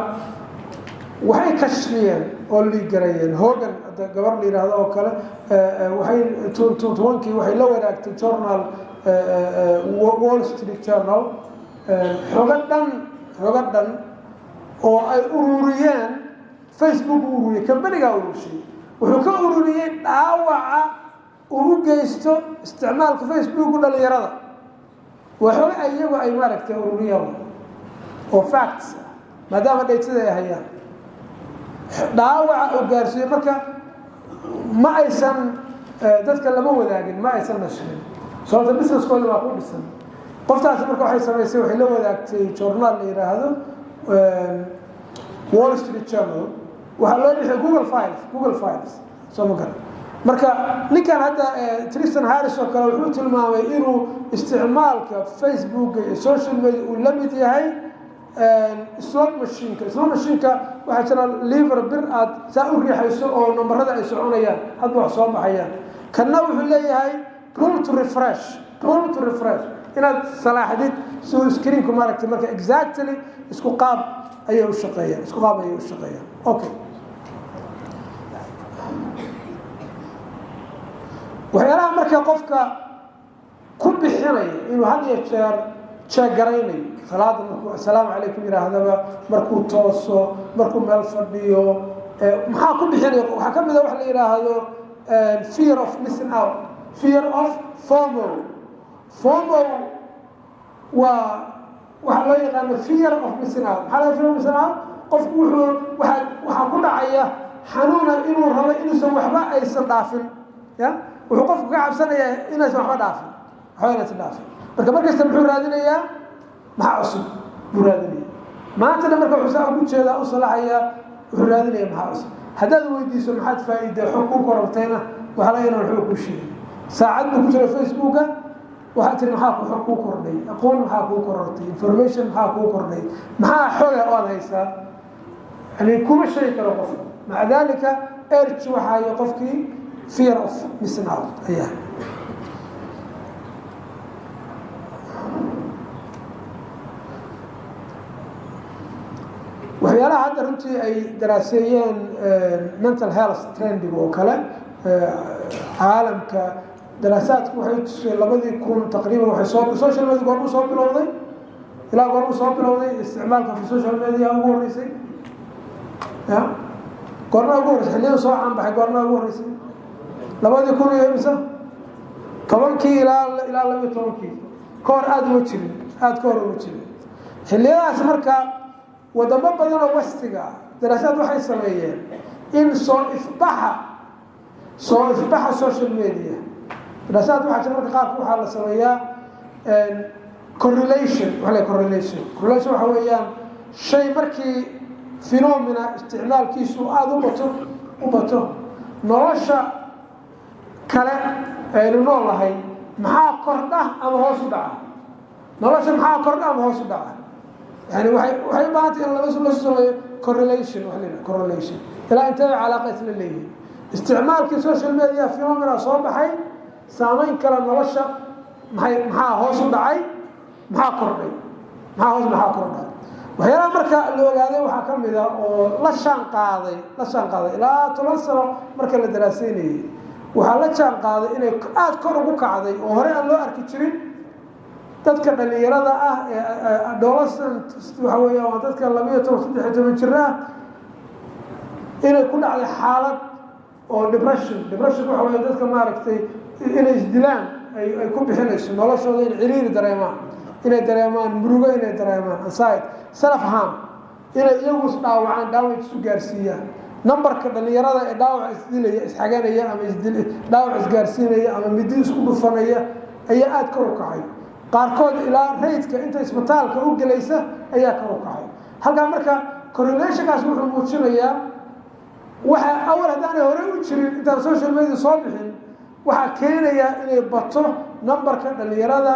waxay kashfiyeen oo liigarayeen Hogan, hadda gabar la yidhaahdo oo kale, waxay 20-kii waxay la wadaagtay journal, Wall Street Journal. Xogo dhan oo ay ururiyeen, Facebook u ururiyey, kambanigaa ururshay, wuxuu ka ururiyey dhaawaca uu u geysto isticmaalka Facebooku dhalinyarada. Waa xogo iyagu ay, maaragtay, ururiyaan oo facts ah, maadaama data-da ay hayaan dhaawaca uu gaarsiiyo. Marka ma aysan dadka lama wadaagin, ma aysan nashrin, sababta businesskooda baa ku dhisan. Qoftaasi marka waxay samaysay, waxay la wadaagtay journal la yidhaahdo Wall Street Journal. Waxaa loo bixiyay Google Files, Google Files, soo ma garan? Marka ninkan hadda Tristan Harris oo kale wuxuu tilmaamay inuu isticmaalka Facebook iyo social media uu la mid yahay slot machineka. Slot machineka waxaa jira lever, bir aad saa u riixayso oo nambarada ay soconayaan, hadba wax soo baxayaan. Kanna wuxuu leeyahay pull to refresh, pull to refresh, inaad salaaxdid si uu screenku, maaragtay. Marka exactly isku qaab ayay u shaqeeyaan, isku qaab ayay u shaqeeyaan. Okay, waxyaalaha marka qofka ku bixinaya inuu had iyo jeer jeegaraynayo salaada, markuu "assalaamu calaykum" yihaahdaba, markuu tooso, markuu meel fadhiyo, maxaa ku bixinaya? Waxaa ka mid a waxa la yidhaahdo fear of missing out, fear of FOMO. FOMO waa waxaa loo yaqaano fear of missing out. Maxaa laga fear of missing out? Qofku wuxuu waxaa ku dhacaya xanuuna inuu rabo inuusan waxba aysan dhaafin. Ya, wuxuu qofku ka cabsanayaa inaysan waxba dhaafin, waxba inaysan dhaafin. Marka markasta muxuu raadinayaa? Maxaa cusub buu raadinaya maantana. Marka wuxuu saa ugu jeedaa, u salaxayaa, wuxuu raadinaya maxaa cusub. Haddaad weydiiso maxaad faa'iida xog kuu korortayna, waxaa laga inaan waxba kuu sheegin. Saacad buu ku jira Facebooka. Waxaad tiri, maxaa ku xog kuu kordhay? Aqoon maxaa kuu korortay? Information maxaa kuu kordhay? Maxaa xoga oo aad haysaa? Yani kuma sheegi karo qofka. Maca dalika urge waxaayo qofkii fear of missing out ayaa. Waxyaalaha hadda runtii ay daraaseeyeen mental health trending oo kale caalamka, daraasaadku waxay tuseen 2000 taqriiban waxay soo social media goormuu soo bilowday, ilaa goormuu soo bilowday isticmaalka social media ugu horreysay? Ya, goormaa ugu horreysay? Xilliyada soo caanbaxay goormaa ugu horreysay? 2000 iyo imisa? 10-kii ilaa 12-kii. Ka hor aada uma jirin, aada ka hor uma jirin xilliyadaas. Marka wadamo badan oo West-iga ah daraasaad waxay sameeyeen in soo ifbaxa social media, daraasaad waxaa jira. Marka qaarka waxaa la sameeyaa correlation. Waxa la correlation waxa weeyaan shay markii phenomena isticmaalkiisu aada u bato nolosha kale aynu nool lahay, maxaa kordha ama hoos u dhaca? Nolosha maxaa kordha ama hoos u dhaca? Yani waxay u baahantay in la sameeyo correlation. Waxa la yidhaha correlation, ilaa intee calaaqa isla leeyihin isticmaalkii social media phenomena soo baxay, saameyn kale nolosha maxay, maxaa hoos u dhacay, maxaa kordhay, maxaa hoos, maxaa kordhay? Waxyaalaha marka la ogaaday waxaa ka mid a oo la shaan qaaday ilaa 10 sano marka la daraaseynayay, waxaa la jaan qaaday inay aada kor ugu kacday oo hore aan loo arki jirin dadka dhalinyarada ah ee adolescent, waxa weeya waa dadka 12, 13 jir ah, inay ku dhacday xaalad oo depression. Depression waxa weya dadka, maaragtay, inay isdilaan ay ku bixinayso noloshooda, inay ciriiri dareemaan, inay dareemaan murugo, inay dareemaan anxiety, self harm, inay iyagu isdhaawacaan, dhaawac isu gaarsiiyaan. Numberka dhalinyarada ee dhaawac isdilaya, isxaganaya ama isdil dhaawac isgaarsiinaya ama midi isku dhufanaya ayaa aada kor u kacay. Qaarkood ilaa rate-ka inta isbitaalka u gelaysa ayaa kor u kacay halkaa. Marka correlationkaas wuxuu muujinayaa waxa awal haddaanay horey u jirin, intaan social media soo bixin, waxaa keenaya inay bato numberka dhalinyarada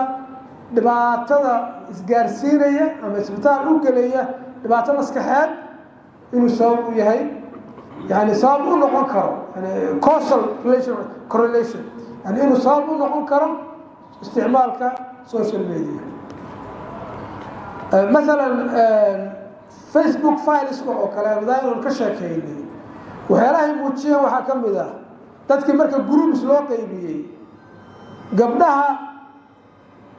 dhibaatada isgaarsiinaya ama isbitaal u gelaya, dhibaato maskaxeed, inuu sabab u yahay, yani sabab u noqon karo, yani causal relation, correlation, yani inuu sabab u noqon karo isticmaalka social media. Masalan Facebook fileska oo kale adaan ka sheekeynay, waxyaalahay muujiyeen waxaa ka mid ah dadkii marka groups loo qaybiyey, gabdhaha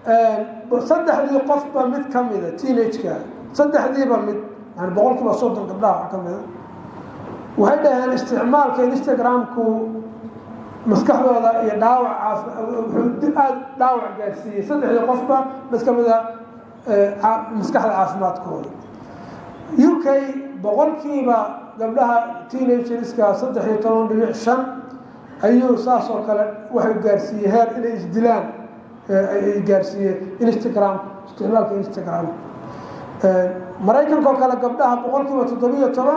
Saddexdii qofba mid ka mida teenage-ka, saddexdiiba mid, yani 30% gabdhaha wax ka mida, waxay dhaheen isticmaalka Instagram-ku maskaxdooda iyo dhaawac, wuxuu aada dhaawac gaarsiiyey saddexdii qofba mid ka mida maskaxda caafimaadkooda. UK boqolkiiba gabdhaha teenagers-ka 13.5 ayuu saas oo kale waxay gaarsiiyey heer inay isdilaan ay gaarsiiyey Instagram, isticmaalka Instagram. Maraykanka oo kale gabdhaha 17%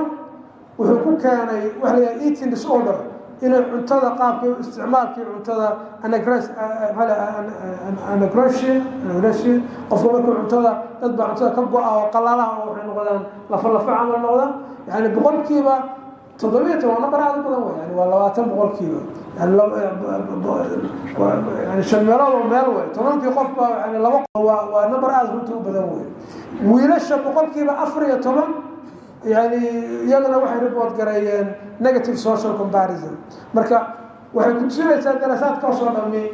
wuxuu ku keenay waxa la yidhaha eating disorder, inay cuntada qaabka isticmaalkii cuntada, anorexia. Qofka markuu cuntada, dad baa cuntada ka go-a oo qalalaha oo waxay noqdaan lafa lafa camal noqda. Yani 17% nambar aad u badan wey, yani waa 20%, yani shan meelood oo meel wey, 10-kii qof baa yani laba. Waa nambar aada runtii u badan wey. Wiilasha 14% yani iyagana waxay report gareeyeen negative social comparison. Marka waxay kutusinaysaa daraasaadkaasoo dhami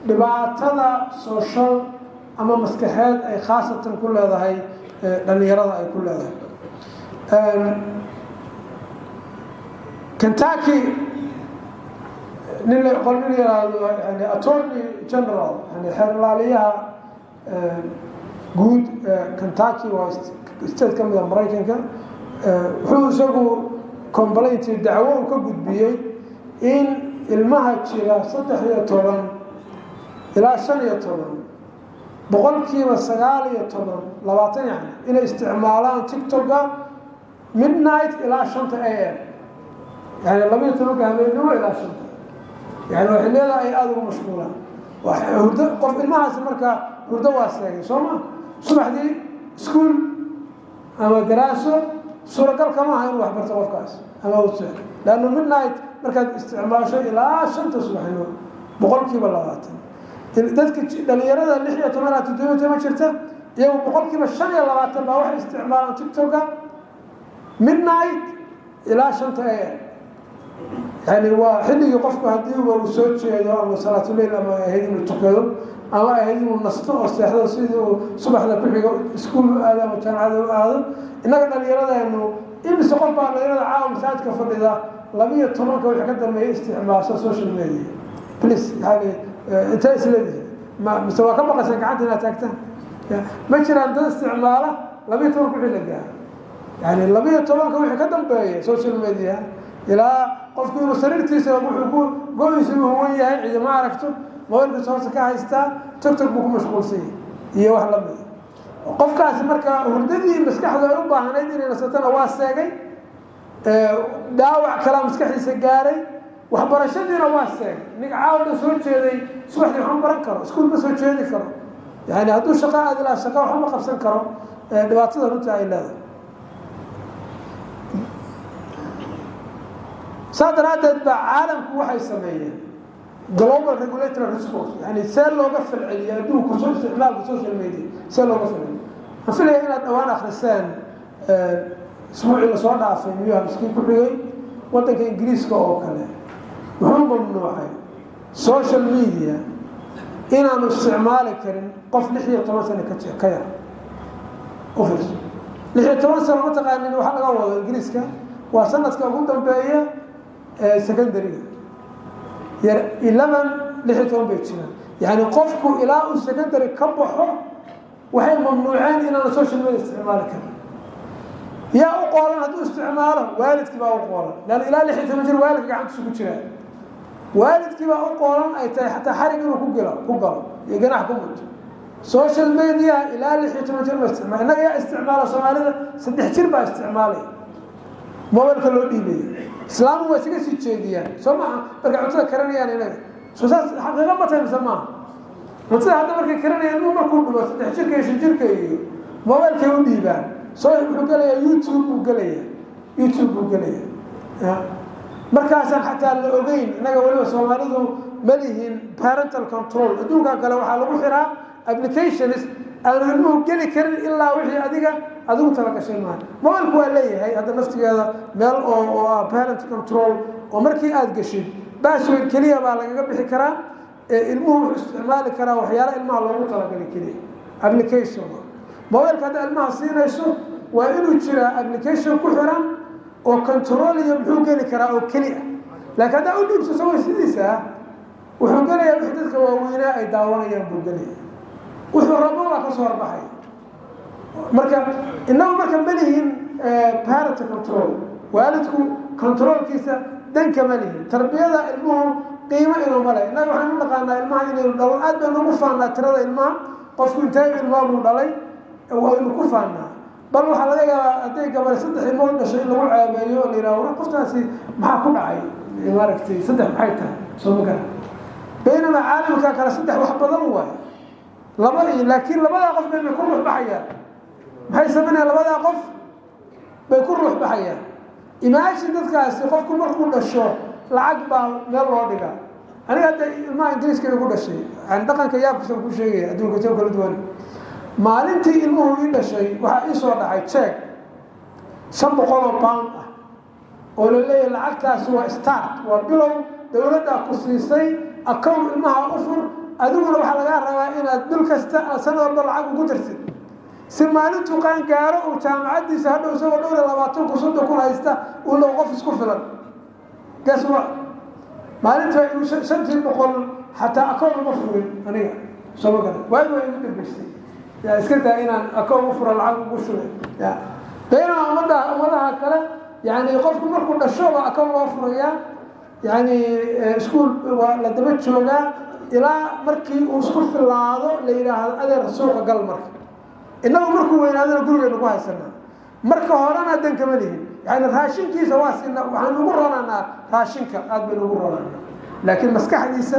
dhibaatada social ama maskaxeed ay khaasatan ku leedahay dhalinyarada ay ku leedahay. Kentucky nin qol nin yiraahdo, yani attorney general, yani xeer ilaaliyaha guud Kentucky, waa state ka mida Maraykanka, wuxuu isagu complaint, dacwo uu ka gudbiyey in ilmaha jira 13 ilaa 15, 19%, 20 yani, inay isticmaalaan TikToka midnight ilaa 5-ta AM, yani 12-ka habeenimo ilaa 5-ta, yani waa xilliyada ay aada ugu mashquulaan hurdo. Qof ilmahaasi marka hurdo waa seegay, soo ma? Subaxdii iskuul ama daraaso suuragal kama aha inuu waxbarto qofkaas ama u leanno midnight markaad isticmaasho ilaa 5-ta subaxnimo. 20% dadka dhalinyarada 16 ilaa 17 jirta, iyagu 25% baa waxay isticmaalaan TikToka midnight ilaa 5-ta AM. Yani waa xilligii qofku haddiiba uu soo jeedo ama salaatuleyl ama ahayd inuu tukado ama ahayd inuu nasto oo seexdo sidii uu subaxda ku xigo iskuul u aado ama jaamacada u aado. Innaga dhalinyaradeennu, imise qof baa dhalinyarada caawa masaajidka fadhida 12-ka wixii ka dambeeya isticmaasho social media? Please, yani intee isleedihi ma mise waa ka baqaysan gacanta inaad taagtaan? Ma jiraan dad isticmaala 12-ka wixii la gaaro, yani 12-ka wixii ka dambeeya social media, ilaa qofku inuu sariirtiisa wuxuu ku go-iisa uu huwan yahay, ciidama aragto, mobilkiisa hoose ka haystaa, TikTok buu ku mashquulsan yahay iyo wax lamida. Qofkaasi marka hurdadii maskaxdu ay u baahnayd inay nasatana waa seegay, dhaawac kalaa maskaxdiisa gaaray, waxbarashadiina waa seegay. Ninka caawda soo jeeday subaxdii waxma baran karo, iskuul ma soo jeedi karo, yani hadduu shaqo aadi lahaa shaqa waxba ma qabsan karo. Dhibaatada runtii ay leedahay saa daraaddeed baa caalamku waxay sameeyeen global regulatory response, yani see looga falceliyo adduunku isticmaalka social media, see looga falceliyo. Waxaan filaya inaad dhawaan akriseen, isbuucii lasoo dhaafay miyuha miskiin ku xigay, waddanka Ingiriiska oo kale wuxuu mamnuucay social media inaanu isticmaali karin qof 16 sano ka yar. Ufirso, 16 sano ma taqaanin waxa laga wado Ingiriiska? Waa sanadka ugu dambeeya secondary-ga yar 11, 16 bay jiraan. Yani qofku ilaa uu secondary ka baxo waxay mamnuuceen inaanu social media isticmaali karin. Yaa u qoolan hadduu isticmaalo? Waalidkii baa u qoolan, leanna ilaa 16 jir waalidka gacantiisu ku jiraa. Waalidkii baa u qoolan ay tahay xataa xarig inuu ku galo iyo ganax ku muto. Social media ilaa 16 jir ma isticmaal. Innaga yaa isticmaala? Soomaalida 3 jir baa isticmaalaya, mobilka loo dhiibaya. Islaamu waa isaga sii jeediyaan, soo maaha? Markay cuntada karanayaan inaga, soo saas xaqiiqa ma tahay mise maaha? Cuntada hadda markay karanayaan, ilmuhu markuu dhumo 3 jirka iyo 5 jirka iyo mobilkay u dhiibaan. Soo wuxuu gelayaa YouTube buu gelayaa, YouTube buu gelayaa. Markaasaan xataa la ogeyn. Innaga weliba Soomaalidu ma lihin parental control. Adduunkan kale waxaa lagu xiraa applications aanu ilmuhu geli karin ilaa wixii adiga adigu talagashay maaha. Mobilku waa leeyahay hadda naftigeeda meel oo ah parent control, oo markii aada geshid password keliya baa lagaga bixi karaa. Ee ilmuhu wuxuu isticmaali karaa waxyaala ilmaha loogu talagalay keliya, application. Mobilka hadda ilmaha siinayso waa inuu jiraa application ku xiran oo control iyo muxuu geli karaa oo keli ah. Laakiin haddaa u dhiibso isagoo sidiisa ah, wuxuu gelayaa wixii dadka waaweynaa ay daawanayaan buu gelaya, wuxuu rabo baa kasoo horbaxay. Marka inagu marka ma lihin parent control, waalidku controlkiisa danka ma lihin. Tarbiyada ilmuhu qiimo inuu male. Innaga waxaan u naqaanaa ilmaha inaynu dhalo, aad baynu ugu faanaa tirada ilmaha. Qofku intee ilmaa buu dhalay waynu ku faanaa. Bal waxaa laga yaabaa hadday gabadh saddex ilmood dhashay in lagu ceebeeyo oo la yidhaho, "Qoftaasi maxaa ku dhacay? Maaragtay, saddex maxay tahay?" Soo ma garan? Baynamaa caalamka kale saddex wax badan waayo, laba iyo. Laakiin labadaa qof bay ku ruux baxayaan. Maxay samaynayaan? Labadaa qof bay ku ruux baxayaan. Imagine dadkaasi, qofku markuu dhasho lacag baa meel loo dhigaa. Aniga hadda ilmaha Ingiriiska igu dhashay, yani dhaqanka yaabkiisa ku sheegaya, adduunka soo kala duwan. Maalintii ilmuhu ii dhashay waxaa ii soo dhacay jeeg £500 ah oo la leeyahay lacagtaasi waa start, waa bilow, dowladdaa ku siisay, account ilmaha u fur, adiguna waxaa lagaa rabaa inaad bil kasta, sanad walba lacag ugu dirtid, si maalintuu qaan gaaro uu jaamacaddiisa hadhow isagoo dhowr iyo labaatan kun, 30,000 haysta uu low qof isku filan. Guess what? Maalinta igu 500-tii xataa account uma furin aniga, soo ma garan? Waagi waa igu dambeysay. Ya iska daa inaan account u furo, lacag ugu shubay. Ya baynama ummadaha kale, yani qofku markuu dhasho baa account loo furayaa, yani iskuol waa la daba joogaa ilaa markii uu isku filaado la yidhaahdo, "Adeer, suuqa gal." Marka innagu markuu weynaadona gurigeenu ku haysanaa. Marka horena dan kama lihin, yani raashinkiisa waa siina, waxaan ugu ronanaa raashinka, aad baynu ugu ronanaa, laakiin maskaxdiisa,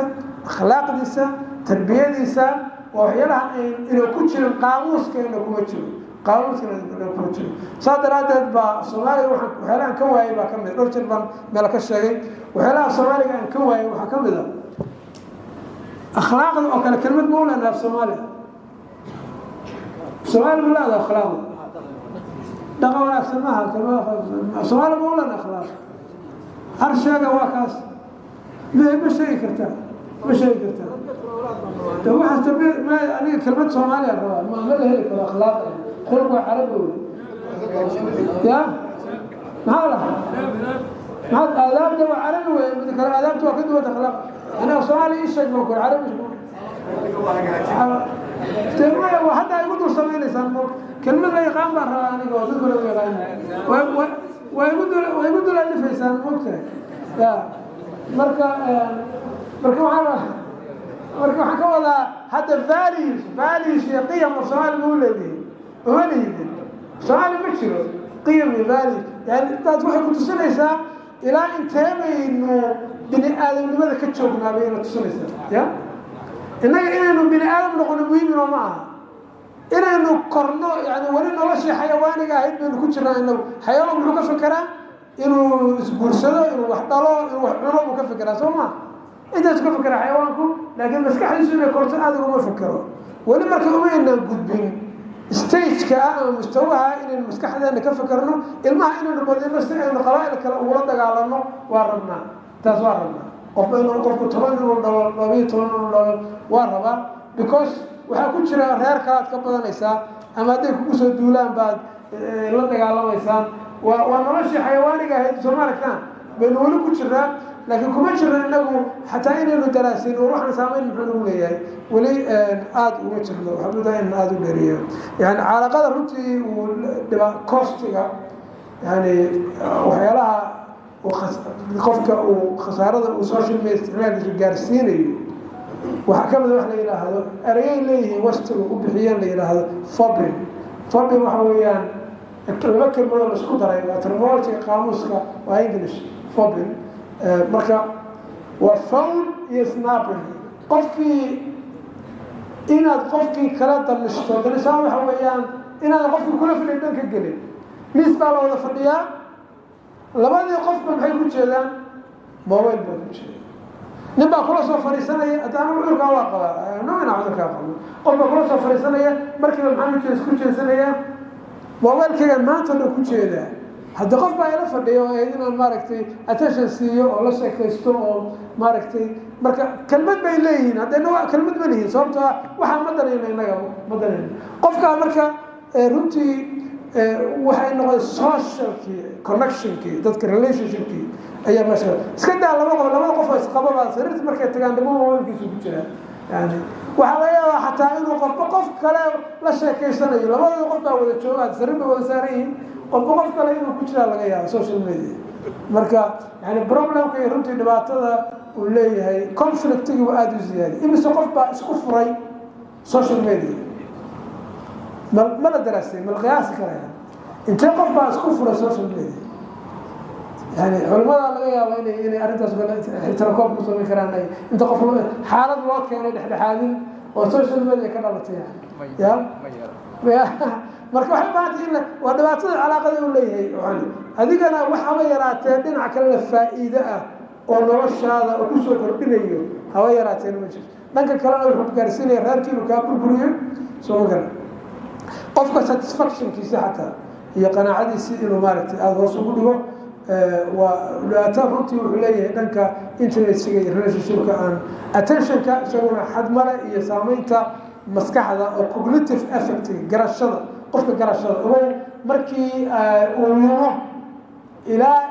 akhlaaqdiisa, tarbiyadiisa waa waxyaalaha inuu ku jirin qaamuuskeena, kuma jiro qaamuuskeena, kuma jiro. Saas daraaddeed baa Soomaaliga waxyaalaha aan ka waayay baa ka mid. Dhowr jir baan meel ka sheegay waxyaalaha Soomaaliga aan ka waayay. Waxaa ka mid a akhlaaqda oo kale. Kelmad mawlana af Soomaaliya, Soomaali ma leeda akhlaaqda? Dhaqan wanaagsan maaha kelmada Soomaali. Mawlana akhlaaq har sheega, waa kaas. Ma sheegi kartaa? Ma sheegi kartaa? De waxaas tarbiya ma. Aniga kelmad Soomaaliya rabaa. Ma la heli karo akhlaaq? Khuluq waa Carabi wey. Ya maxaa laha? Maxaad aadaabta waa Carabi wey. Mid kale, aadaabta waa ka duwanta akhlaaq. Aniga Soomaaliya ii sheeg baan ku Carabi. Maya, hadda igu dul samaynaysaan. Kelmad la yaqaan baan rabaa aniga oo dadku lagu yaqaan. Waa igu dul alifaysaan, moogtahay? Ya marka waxaan ka wadaa hadda values iyo qiyam oo Soomaali ma u leedihin? Uma lihidin. Soomaali ma jiro qiyam iyo values. Yani taas waxay ku tusinaysaa ilaa intee baynu bini aadamnimada ka joognaa bay ina tusinaysaa. Ya innaga inaynu bini aadam noqono muhiim inoo ma aha, inaynu korno. Yani weli noloshii xayawaaniga ahayd baynu ku jirnaa inagu. Xayawaan muxuu ka fekeraa? Inuu isguursado, inuu wax dhalo, inuu wax cuno buu ka fekeraa, soo ma? Intaas ka fekera xayawaanku, laakiin maskaxdiisu inay korto aada uguma fekero weli. Marka umaynaan gudbin stageka ah ama mustawaha inaynu maskaxdeena ka fekerno. Ilmaha inaynu badino si aynu qabaa'il kale ugula dagaalano waa rabnaa, taas waa rabnaa. Qofba inuu, qofku 10 inuu dhalo, 12 inuu dhalo waa rabaa, because waxaa ku jira reer kalaad ka badanaysaa, ama hadday kugu soo duulaan baad la dagaalamaysaan. Waa noloshii xayawaaniga ahayd, soo ma aragtaan? Baynu weli ku jirnaa, laakiin kuma jirno inagu xataa inaynu daraasin war waxaan saameyn muxuu nagu leeyahay. Weli aada uma jirno. Waxaa mudaa in aada u dheeriyo, yani caalaqada runtii uu dhiba costiga, yani waxyaalaha qofka uu khasaarada uu social media isticmaalkiisu gaarsiinayo waxaa ka mid a wax la yidhaahdo, ereyay leeyihiin wastiga u bixiyeen, la yidhaahdo phubbing. Phubbing waxa weeyaan laba kelmadoo la isku daray, waa terminologyga qaamuuska, waa English phubbing. Marka waa phone iyo snubbing, qofkii inaad qofkii kala danishto. Danishaan waxa weeyaan inaadan qofkii kula fadhiy dhan ka gelin. Miis baa la wada fadhiyaa, labadii qofba maxay ku jeedaan? Mobile baa ku jeeda. Nin baa kula soo fadhiisanaya. Hadda anigu cudurkaa waa qabaa, no, inaa cudurkaa qabo. Qof baa kula soo fadhiisanaya, markiiba maxaan ku jeesanaya? Mobilkaygan maanta dhan ku jeedaa. Hadda qof baa ila fadhiyo oo ahayd inaan, maaragtay, attention siiyo oo la sheekaysto oo, maaragtay, marka kelmad bay leeyihiin. Haddana waa kelmad ma lihiin, sababtoo ah waxaa ma danayno, innaga ma danayno qofkaa. Marka runtii waxay noqday socialkii, connectionkii dadka, relationshipkii ayaa meesha iska daa. Laba qof, labada qof oo isqababa sariirta markay tagaan, dhimo mobilkiisu ku jiraa. Yani waxaa laga yaabaa xataa inuu qofba qof kale la sheekaysanayo. Labadooda qof baa wada joogaan, sariir bay wada saaran yihiin, qofba qof kale inuu ku jiraa laga yaaba social media. Marka yani problemka iyo runtii dhibaatada uu leeyahay, conflictigi waa aada u ziyaadiy. Imise qof baa isku furay social media? Ma la daraasay? Ma la qiyaasi karaya intee qof baa isku furay social media? Yani culimada laga yaaba inay arrintaas tirakoob ku samayn karaan, ay inta qof xaalad loo keenay dhexdhexaadin oo social media ka dhalatay ya. Marka waxay u baahantay in waa dhibaatada calaaqada uu leeyahay. Adigana waxaba yaraatee dhinaca kalena faa'iide ah oo noloshaada oo kusoo kordhinayo haba yaraateen ma jirto. Dhanka kalena wuxuu gaarsiinaya reerkii inuu kaa burburiyo, soo ma garan? Qofka satisfactionkiisa xataa iyo qanaacadiisii inuu, maaragtay, aada hoos ugu dhigo waa dhibaato runtii. Wuxuu leeyahay dhanka intimacyga iyo relationshipka aan attentionka isaguna xad male iyo saameynta maskaxda oo cognitive effect, garashada qofka, garashada ogow markii uu lumo ilaa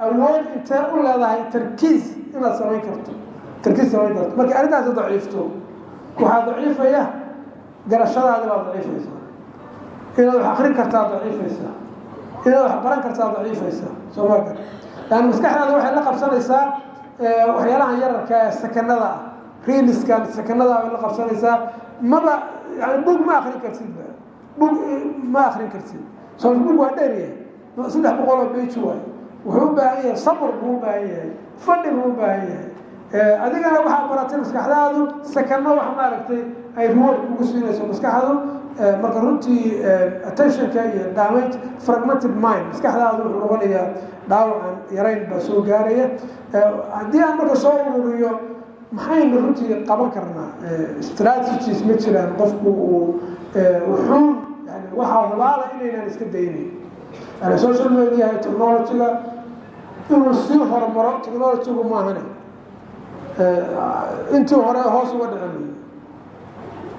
awood intee u leedahay tarkiis inaad samayn karto, tarkiis samayn karto. Markii arrintaasi daciifto, waxaa daciifaya garashadaadi baa daciifaysa, inaad wax akrin kartaa daciifaysa, inaad wax baran kartaa daciifaysa, soo ma gar? Yani maskaxdaada waxay la qabsanaysaa waxyaalahan yararka ee sakanada ah, reelskan sakanada bay la qabsanaysaa. Maba yani bug ma akrin kartidba, bug ma akrin kartid. Soo bug waa dheer yahay, 300 oo page waay. Wuxuu u baahan yahay sabr buu u baahan yahay, fadhi buu u baahan yahay. Adigana waxaa baratay maskaxdaadu sakano wax, maaragtay, ay reward kugu siinayso maskaxdu. Marka runtii attentionka iyo damage, fragmented mind, maskaxdaadu wuxuu noqonayaa dhaawacan yarayn baa soo gaaraya. Haddii aan marka soo ururiyo, maxaynu runtii qaban karnaa? Strategies ma jiraan qofku uu wuxuun yani waxaa hubaala inaynaan iska daynayn yani social media technology-ga inuu sii horumaro? Technology-gu maahane intii hore hoos uga dhicin.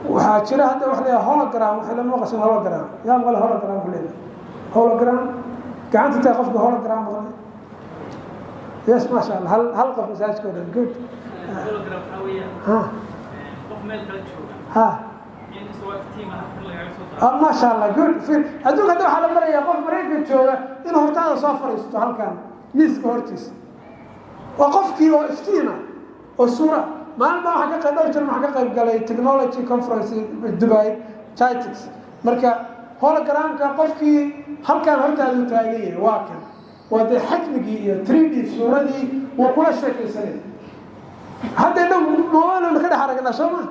Waxaa jira hadda waxa leeyahay hologram. Waxay lama maqashan hologram? Yaa maqle hologram? Ku leeyahay hologram gacanta tahay qofka hologram maqlay? Yes, maasha Allah, hal qof masaajidka o dhan. Good. Hologram waxaa weeyaan qof meel kala jooga in isagoo iftiima halkan lagaga soo daro. Ah, maasha Allah, good. Adduunka hadda waxaa la marayaa qof Maraykan jooga inuu hortaada soo fadhiisto halkan miiska hortiisa. Waa qofkii oo iftiina oo suura. Maalin baa waxaan ka qayb, dhowr jeer waxaan ka qayb galay technology conference Dubai, GITEX. Marka hologramka qofkii halkan hortaadu taagan yahay, waa kan, waa dee xajmigii iyo 3D suuradii, wuu kula sheekaysanaya. Hadda inagu mobile ka dhex aragnaa, soo ma?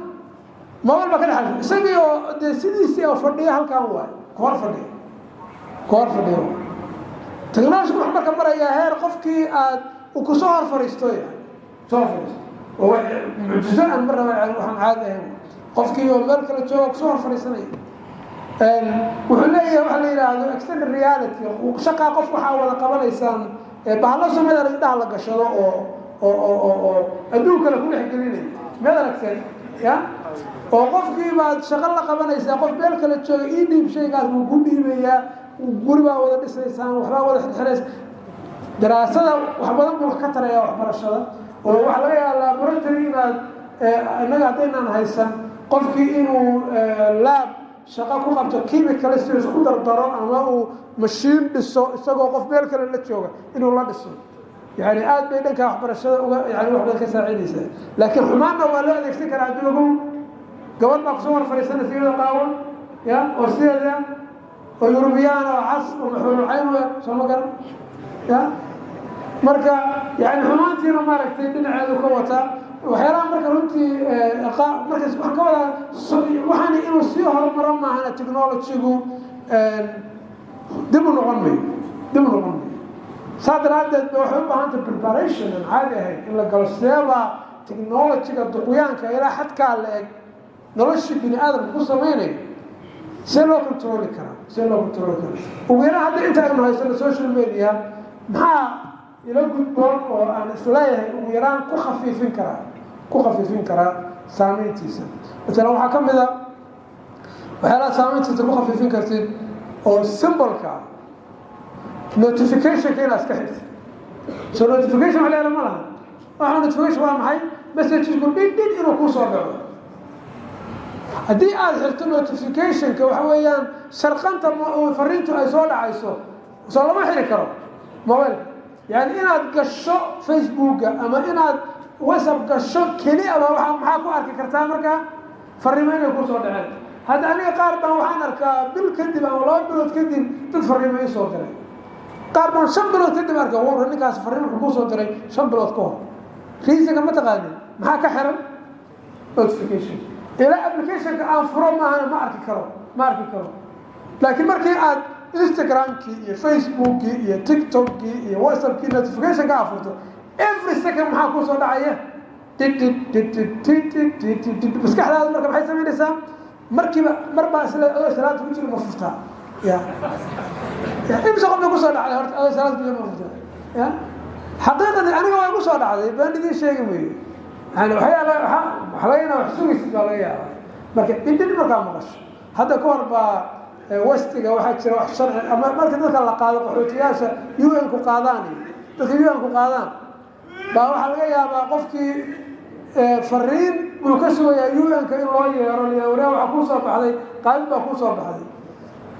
Mobile baa ka dhex aragna isagii oo dee sidiisii oo fadhiya halkan waay, ku hor fadhiya, ku hor fadhiya. Technology wuxuu marka marayaa heer qofkii aad uu kusoo hor fadhiisto yahay, soo hor fadhiisto oo mucjizo aan marnaba waxaan caadi ahayn, qofkii oo meel kale jooga kusoo hor fadhiisanaya. Wuxuu leeyahay waxa la yidhaahdo extended reality. Shaqaa qof waxaa wada qabanaysaan bahalo samada indhaha la gashado oo adduun kale ku dhex gelinaya. Meed aragteen ya oo qofkii baad shaqo la qabanaysaa, qof meel kale jooga, ii dhiib shaygaas, wuu ku dhiibayaa. Guri baa wada dhisaysaan, waxbaa wada xirxiraysa. Daraasada wax badan buu ka taraya, waxbarashada oo waxaa laga yaaba laboratory inaad innaga haddaynaan haysan, qofkii inuu lab shaqo ku qabto, chemical si isku dardaro ama uu mashiin dhiso isagoo qof meel kale la jooga inuu la dhiso. Yani aad bay dhanka waxbarashada uga yani wax badan ka saacidaysaa, laakiin xumaanna waa loo adeegsan karaa. Haddii gabadh baa kusoo hor fadhiisanaysa iyadoo qaawan ya oo sideeda oo Yurubiyaan oo cas oo maxuulucayn soo ma garan ya. Marka yani xumaantiina, maaragtay, dhinaceedu ka wataa waxyaalaha. Marka runtii marka waxaan ka wadaa waxaan inuu sii horumaro maahana technology-gu dib u noqon mayo, dib u noqon mayo. Saa daraaddeed ba waxay u baahantay preparation aan caadi ahayn in la galo. Seebaa technology-ga duqyaanka ilaa xadkaa la eg noloshii bini aadamka ku samaynayo? See loo controli karaa? See loo controli karaa? Ugu yaraan hadda inta aynu haysano social media, maxaa ila gudboon oo aan isleeyahay ugu yaraan ku khafiifin karaa saameyntiisa? Masalan, waxaa ka mid a waxyaalaha saameyntiisa ku khafiifin kartid oo simpleka ah notificationka inaad iska xirtid. So notification wax leela ma laha. Waxa notification waa maxay? Messagesku dhin dhin inuu kuu soo dhaco. Haddii aada xirto notificationka, waxa weeyaan sharqanta fariintu ay soo dhacayso soo lama xiri karo mobileka. Yani inaad gasho Facebooka ama inaad WhatsApp gasho keli aba waa maxaa ku arki kartaa markaa fariimo inay kusoo dhaceen. Hadda aniga qaar baan waxaan arkaa bil kadib ama 2 bilood kadib dad fariimo ii soo diray. Qaar baan 5 bilood kadib arka. War, ninkaas fariin wuxuu kusoo diray 5 bilood ka hor. Reasonka ma taqaanin? Maxaa ka xiran? Notification. Ilaa applicationka aan furo maahana ma arki karo, ma arki karo. Laakiin markii aad Instagramkii iyo Facebookii iyo TikTokkii iyo WhatsAppkii notificationka aad furto, every second maxaa kusoo dhacaya? Did did did did did did did did did. Maskaxdaada marka maxay samaynaysaa markiiba? Mar baa isla adoo salaada ku jiro ma furtaa? Ya ya, imse qof bay kusoo dhacday horta adoo salaada ku jiro ma furtaa? Ya, xaqiiqadii aniga waa igu soo dhacday, baan idiin sheegi mayo. Yani waxyaala waxa laga yaabaa wax sugaysid baa laga yaabaa. Marka dhindhin markaa maqasho, hadda ka hor baa westiga waxaa jira wax sharci ama marka dadka la qaado, qaxootiyaasha UN ku qaadaan iyo dadka UN ku qaadaan baa waxaa laga yaabaa qofkii fariin buu ka sugayaa UN-ka in loo yeero liwraa. Waxaa kusoo baxday qaadid baa kusoo baxday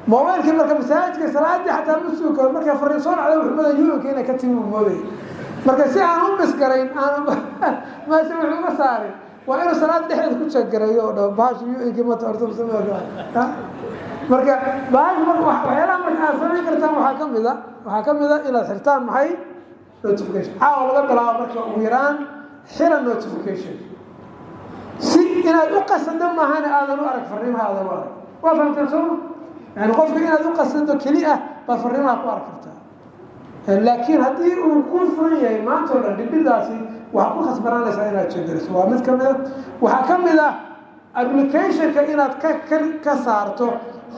mobilkii. Marka masaajidka salaadii xataa ma sugi karo. Markay fariin soo dhacday, wuxuu moodaya UN-ka inay ka timi buu moodaya. Marka si aan u misgarayn, aan meesha wuxuu uga saarin, waa inuu salaad dhexdeeda ku jagareeyo oo dhaho bahasha UN-kii mata horta. Marka bahasha, marka waxyaalaha marka aad samayn kartaan waxaa kamid a inaad xirtaan maxay? Notification. Caawa laga bilaabo marka ugu yaraan xira notification, si inaad u qasado maahane aadan u arag fariimaha, aadan u arag. Waa fahamteen sooma? Yani qofka inaad u qasado keli ah baad fariimaha ku arki kartaa. Laakiin haddii uu ku furan yahay maanta o dhan dhibhidaasi, waxaad ku khasbanaanaysaa inaad jeegariso. Waa mid kamid a. Waxaa ka mid ah applicationka inaad ka saarto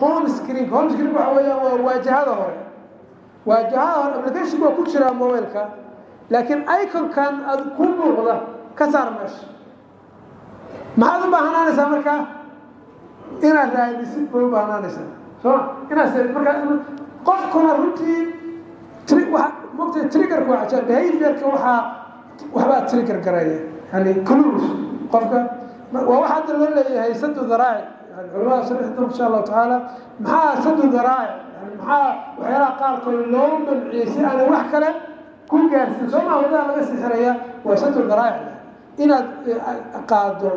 home screen. Home screen waxa weeyaan waa waajahada hore. Waajahada hore applicationka waa ku jiraa mobileka, laakiin iconkan aad ku muuqda ka saar meesha. Maxaad u baahnaanaysaa markaa? Inaad raadisid bay u baahnaanaysaa, sooma? Inaad markaa qofkuna runtii mogta triggerka waa cajaab. Behaviorka waxaa waxbaa trigger gareeya, yani clues. Qofka waa waxaa hadda loo leeyahay sadu dharaa'ic. Yani culamada sharixi doonta insha Allahu tacaala. Maxaa sadu dharaa'ic? Yani maxaa waxyaalaha qaarkood loo manciyey si aanay wax kale ku gaarsin, soo maa? Wadaha laga sixiraya waa sadu dharaa'ic, inaad qaado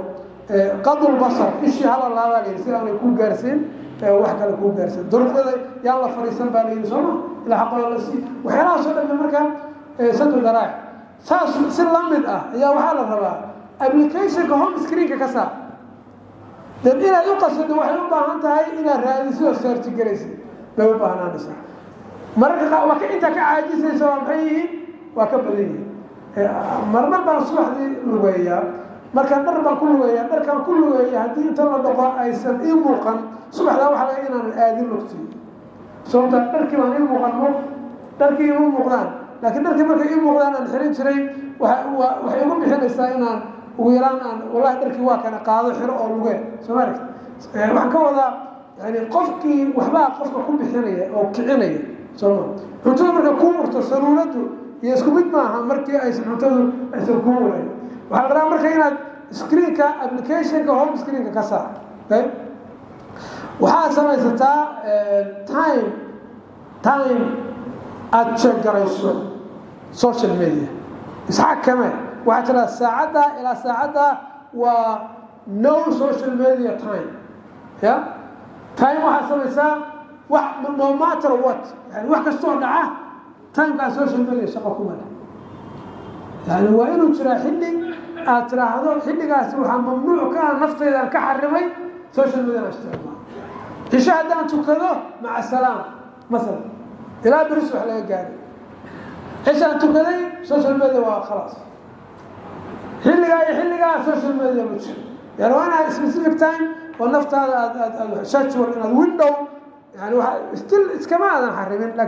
qadul basar, ishii hala laabaa layidhi si aanay ku gaarsiin wax kale kuu gaarsiin. Duruqyada yaan la fariisan baa layidhi, sooma? Ilaa xaqooda la sii. Waxyaalahaas oo dhan marka sadu dharaa'ic. Saas si la mid ah ayaa waxaa la rabaa applicationka home screenka ka saar. Den inaad u qasado waxay u baahan tahay inaad raadisid oo search garaysid bay u baahnaanaysaa. Mararka qaar waa ka intaa ka caajisaysa. Waa maxay yihiin? Waa ka badan yihiin. Marmar baan subaxdii lugeeyaa. Markaan dhar baan ku lugeeya, dharkaan ku lugeeya haddii inta la dhaqo aysan ii muuqan subaxdaa, waxaa laga inaanan aadin lugti, sababta dharkii baan ii muuqan. Dharkii ima muuqdaan, laakiin dharkii markay ii muuqdaan aan xirin jiray, waxay igu bixinaysaa inaan ugu yaraan aan wallahi dharkii waa kana qaado, xiro oo lugee. Soo ma aragti? Waxaan ka wadaa, yani qofkii waxbaa qofka ku bixinaya oo kicinaya, sooma? Cuntada marka kuu urto, saluuladu iyo isku mid maaha markii aysan cuntadu aysan kuu urayn. Waxaa la rabaa marka inaad screenka, applicationka home screenka ka saar. Okay, waxaad samaysataa time aada check garayso social media. Isxakame. Waxaa tiraa saacaddaa ilaa saacaddaa waa no social media time. Ya time waxaad samaysaa wax, no matter what, yani wax kastoo dhaca, timekaa social media shaqo kuma leh. Yani waa inuu jiraa xilli aad tiraahdo xilligaasi waxaa mamnuuc ka ah, naftaydan ka xarimay social media na isticmaalo. Cisho haddaan tukado, maca salaam, masalan ilaa beris wax laga gaaray cishaan tukaday, social media waa khalaas. Xilligaa iyo xilligaa social media ma jiro. Yani waa inaa specific time Oo naftaada aad aad aad schedule inaad window, yani waa still iskama aadan xarimin, lakin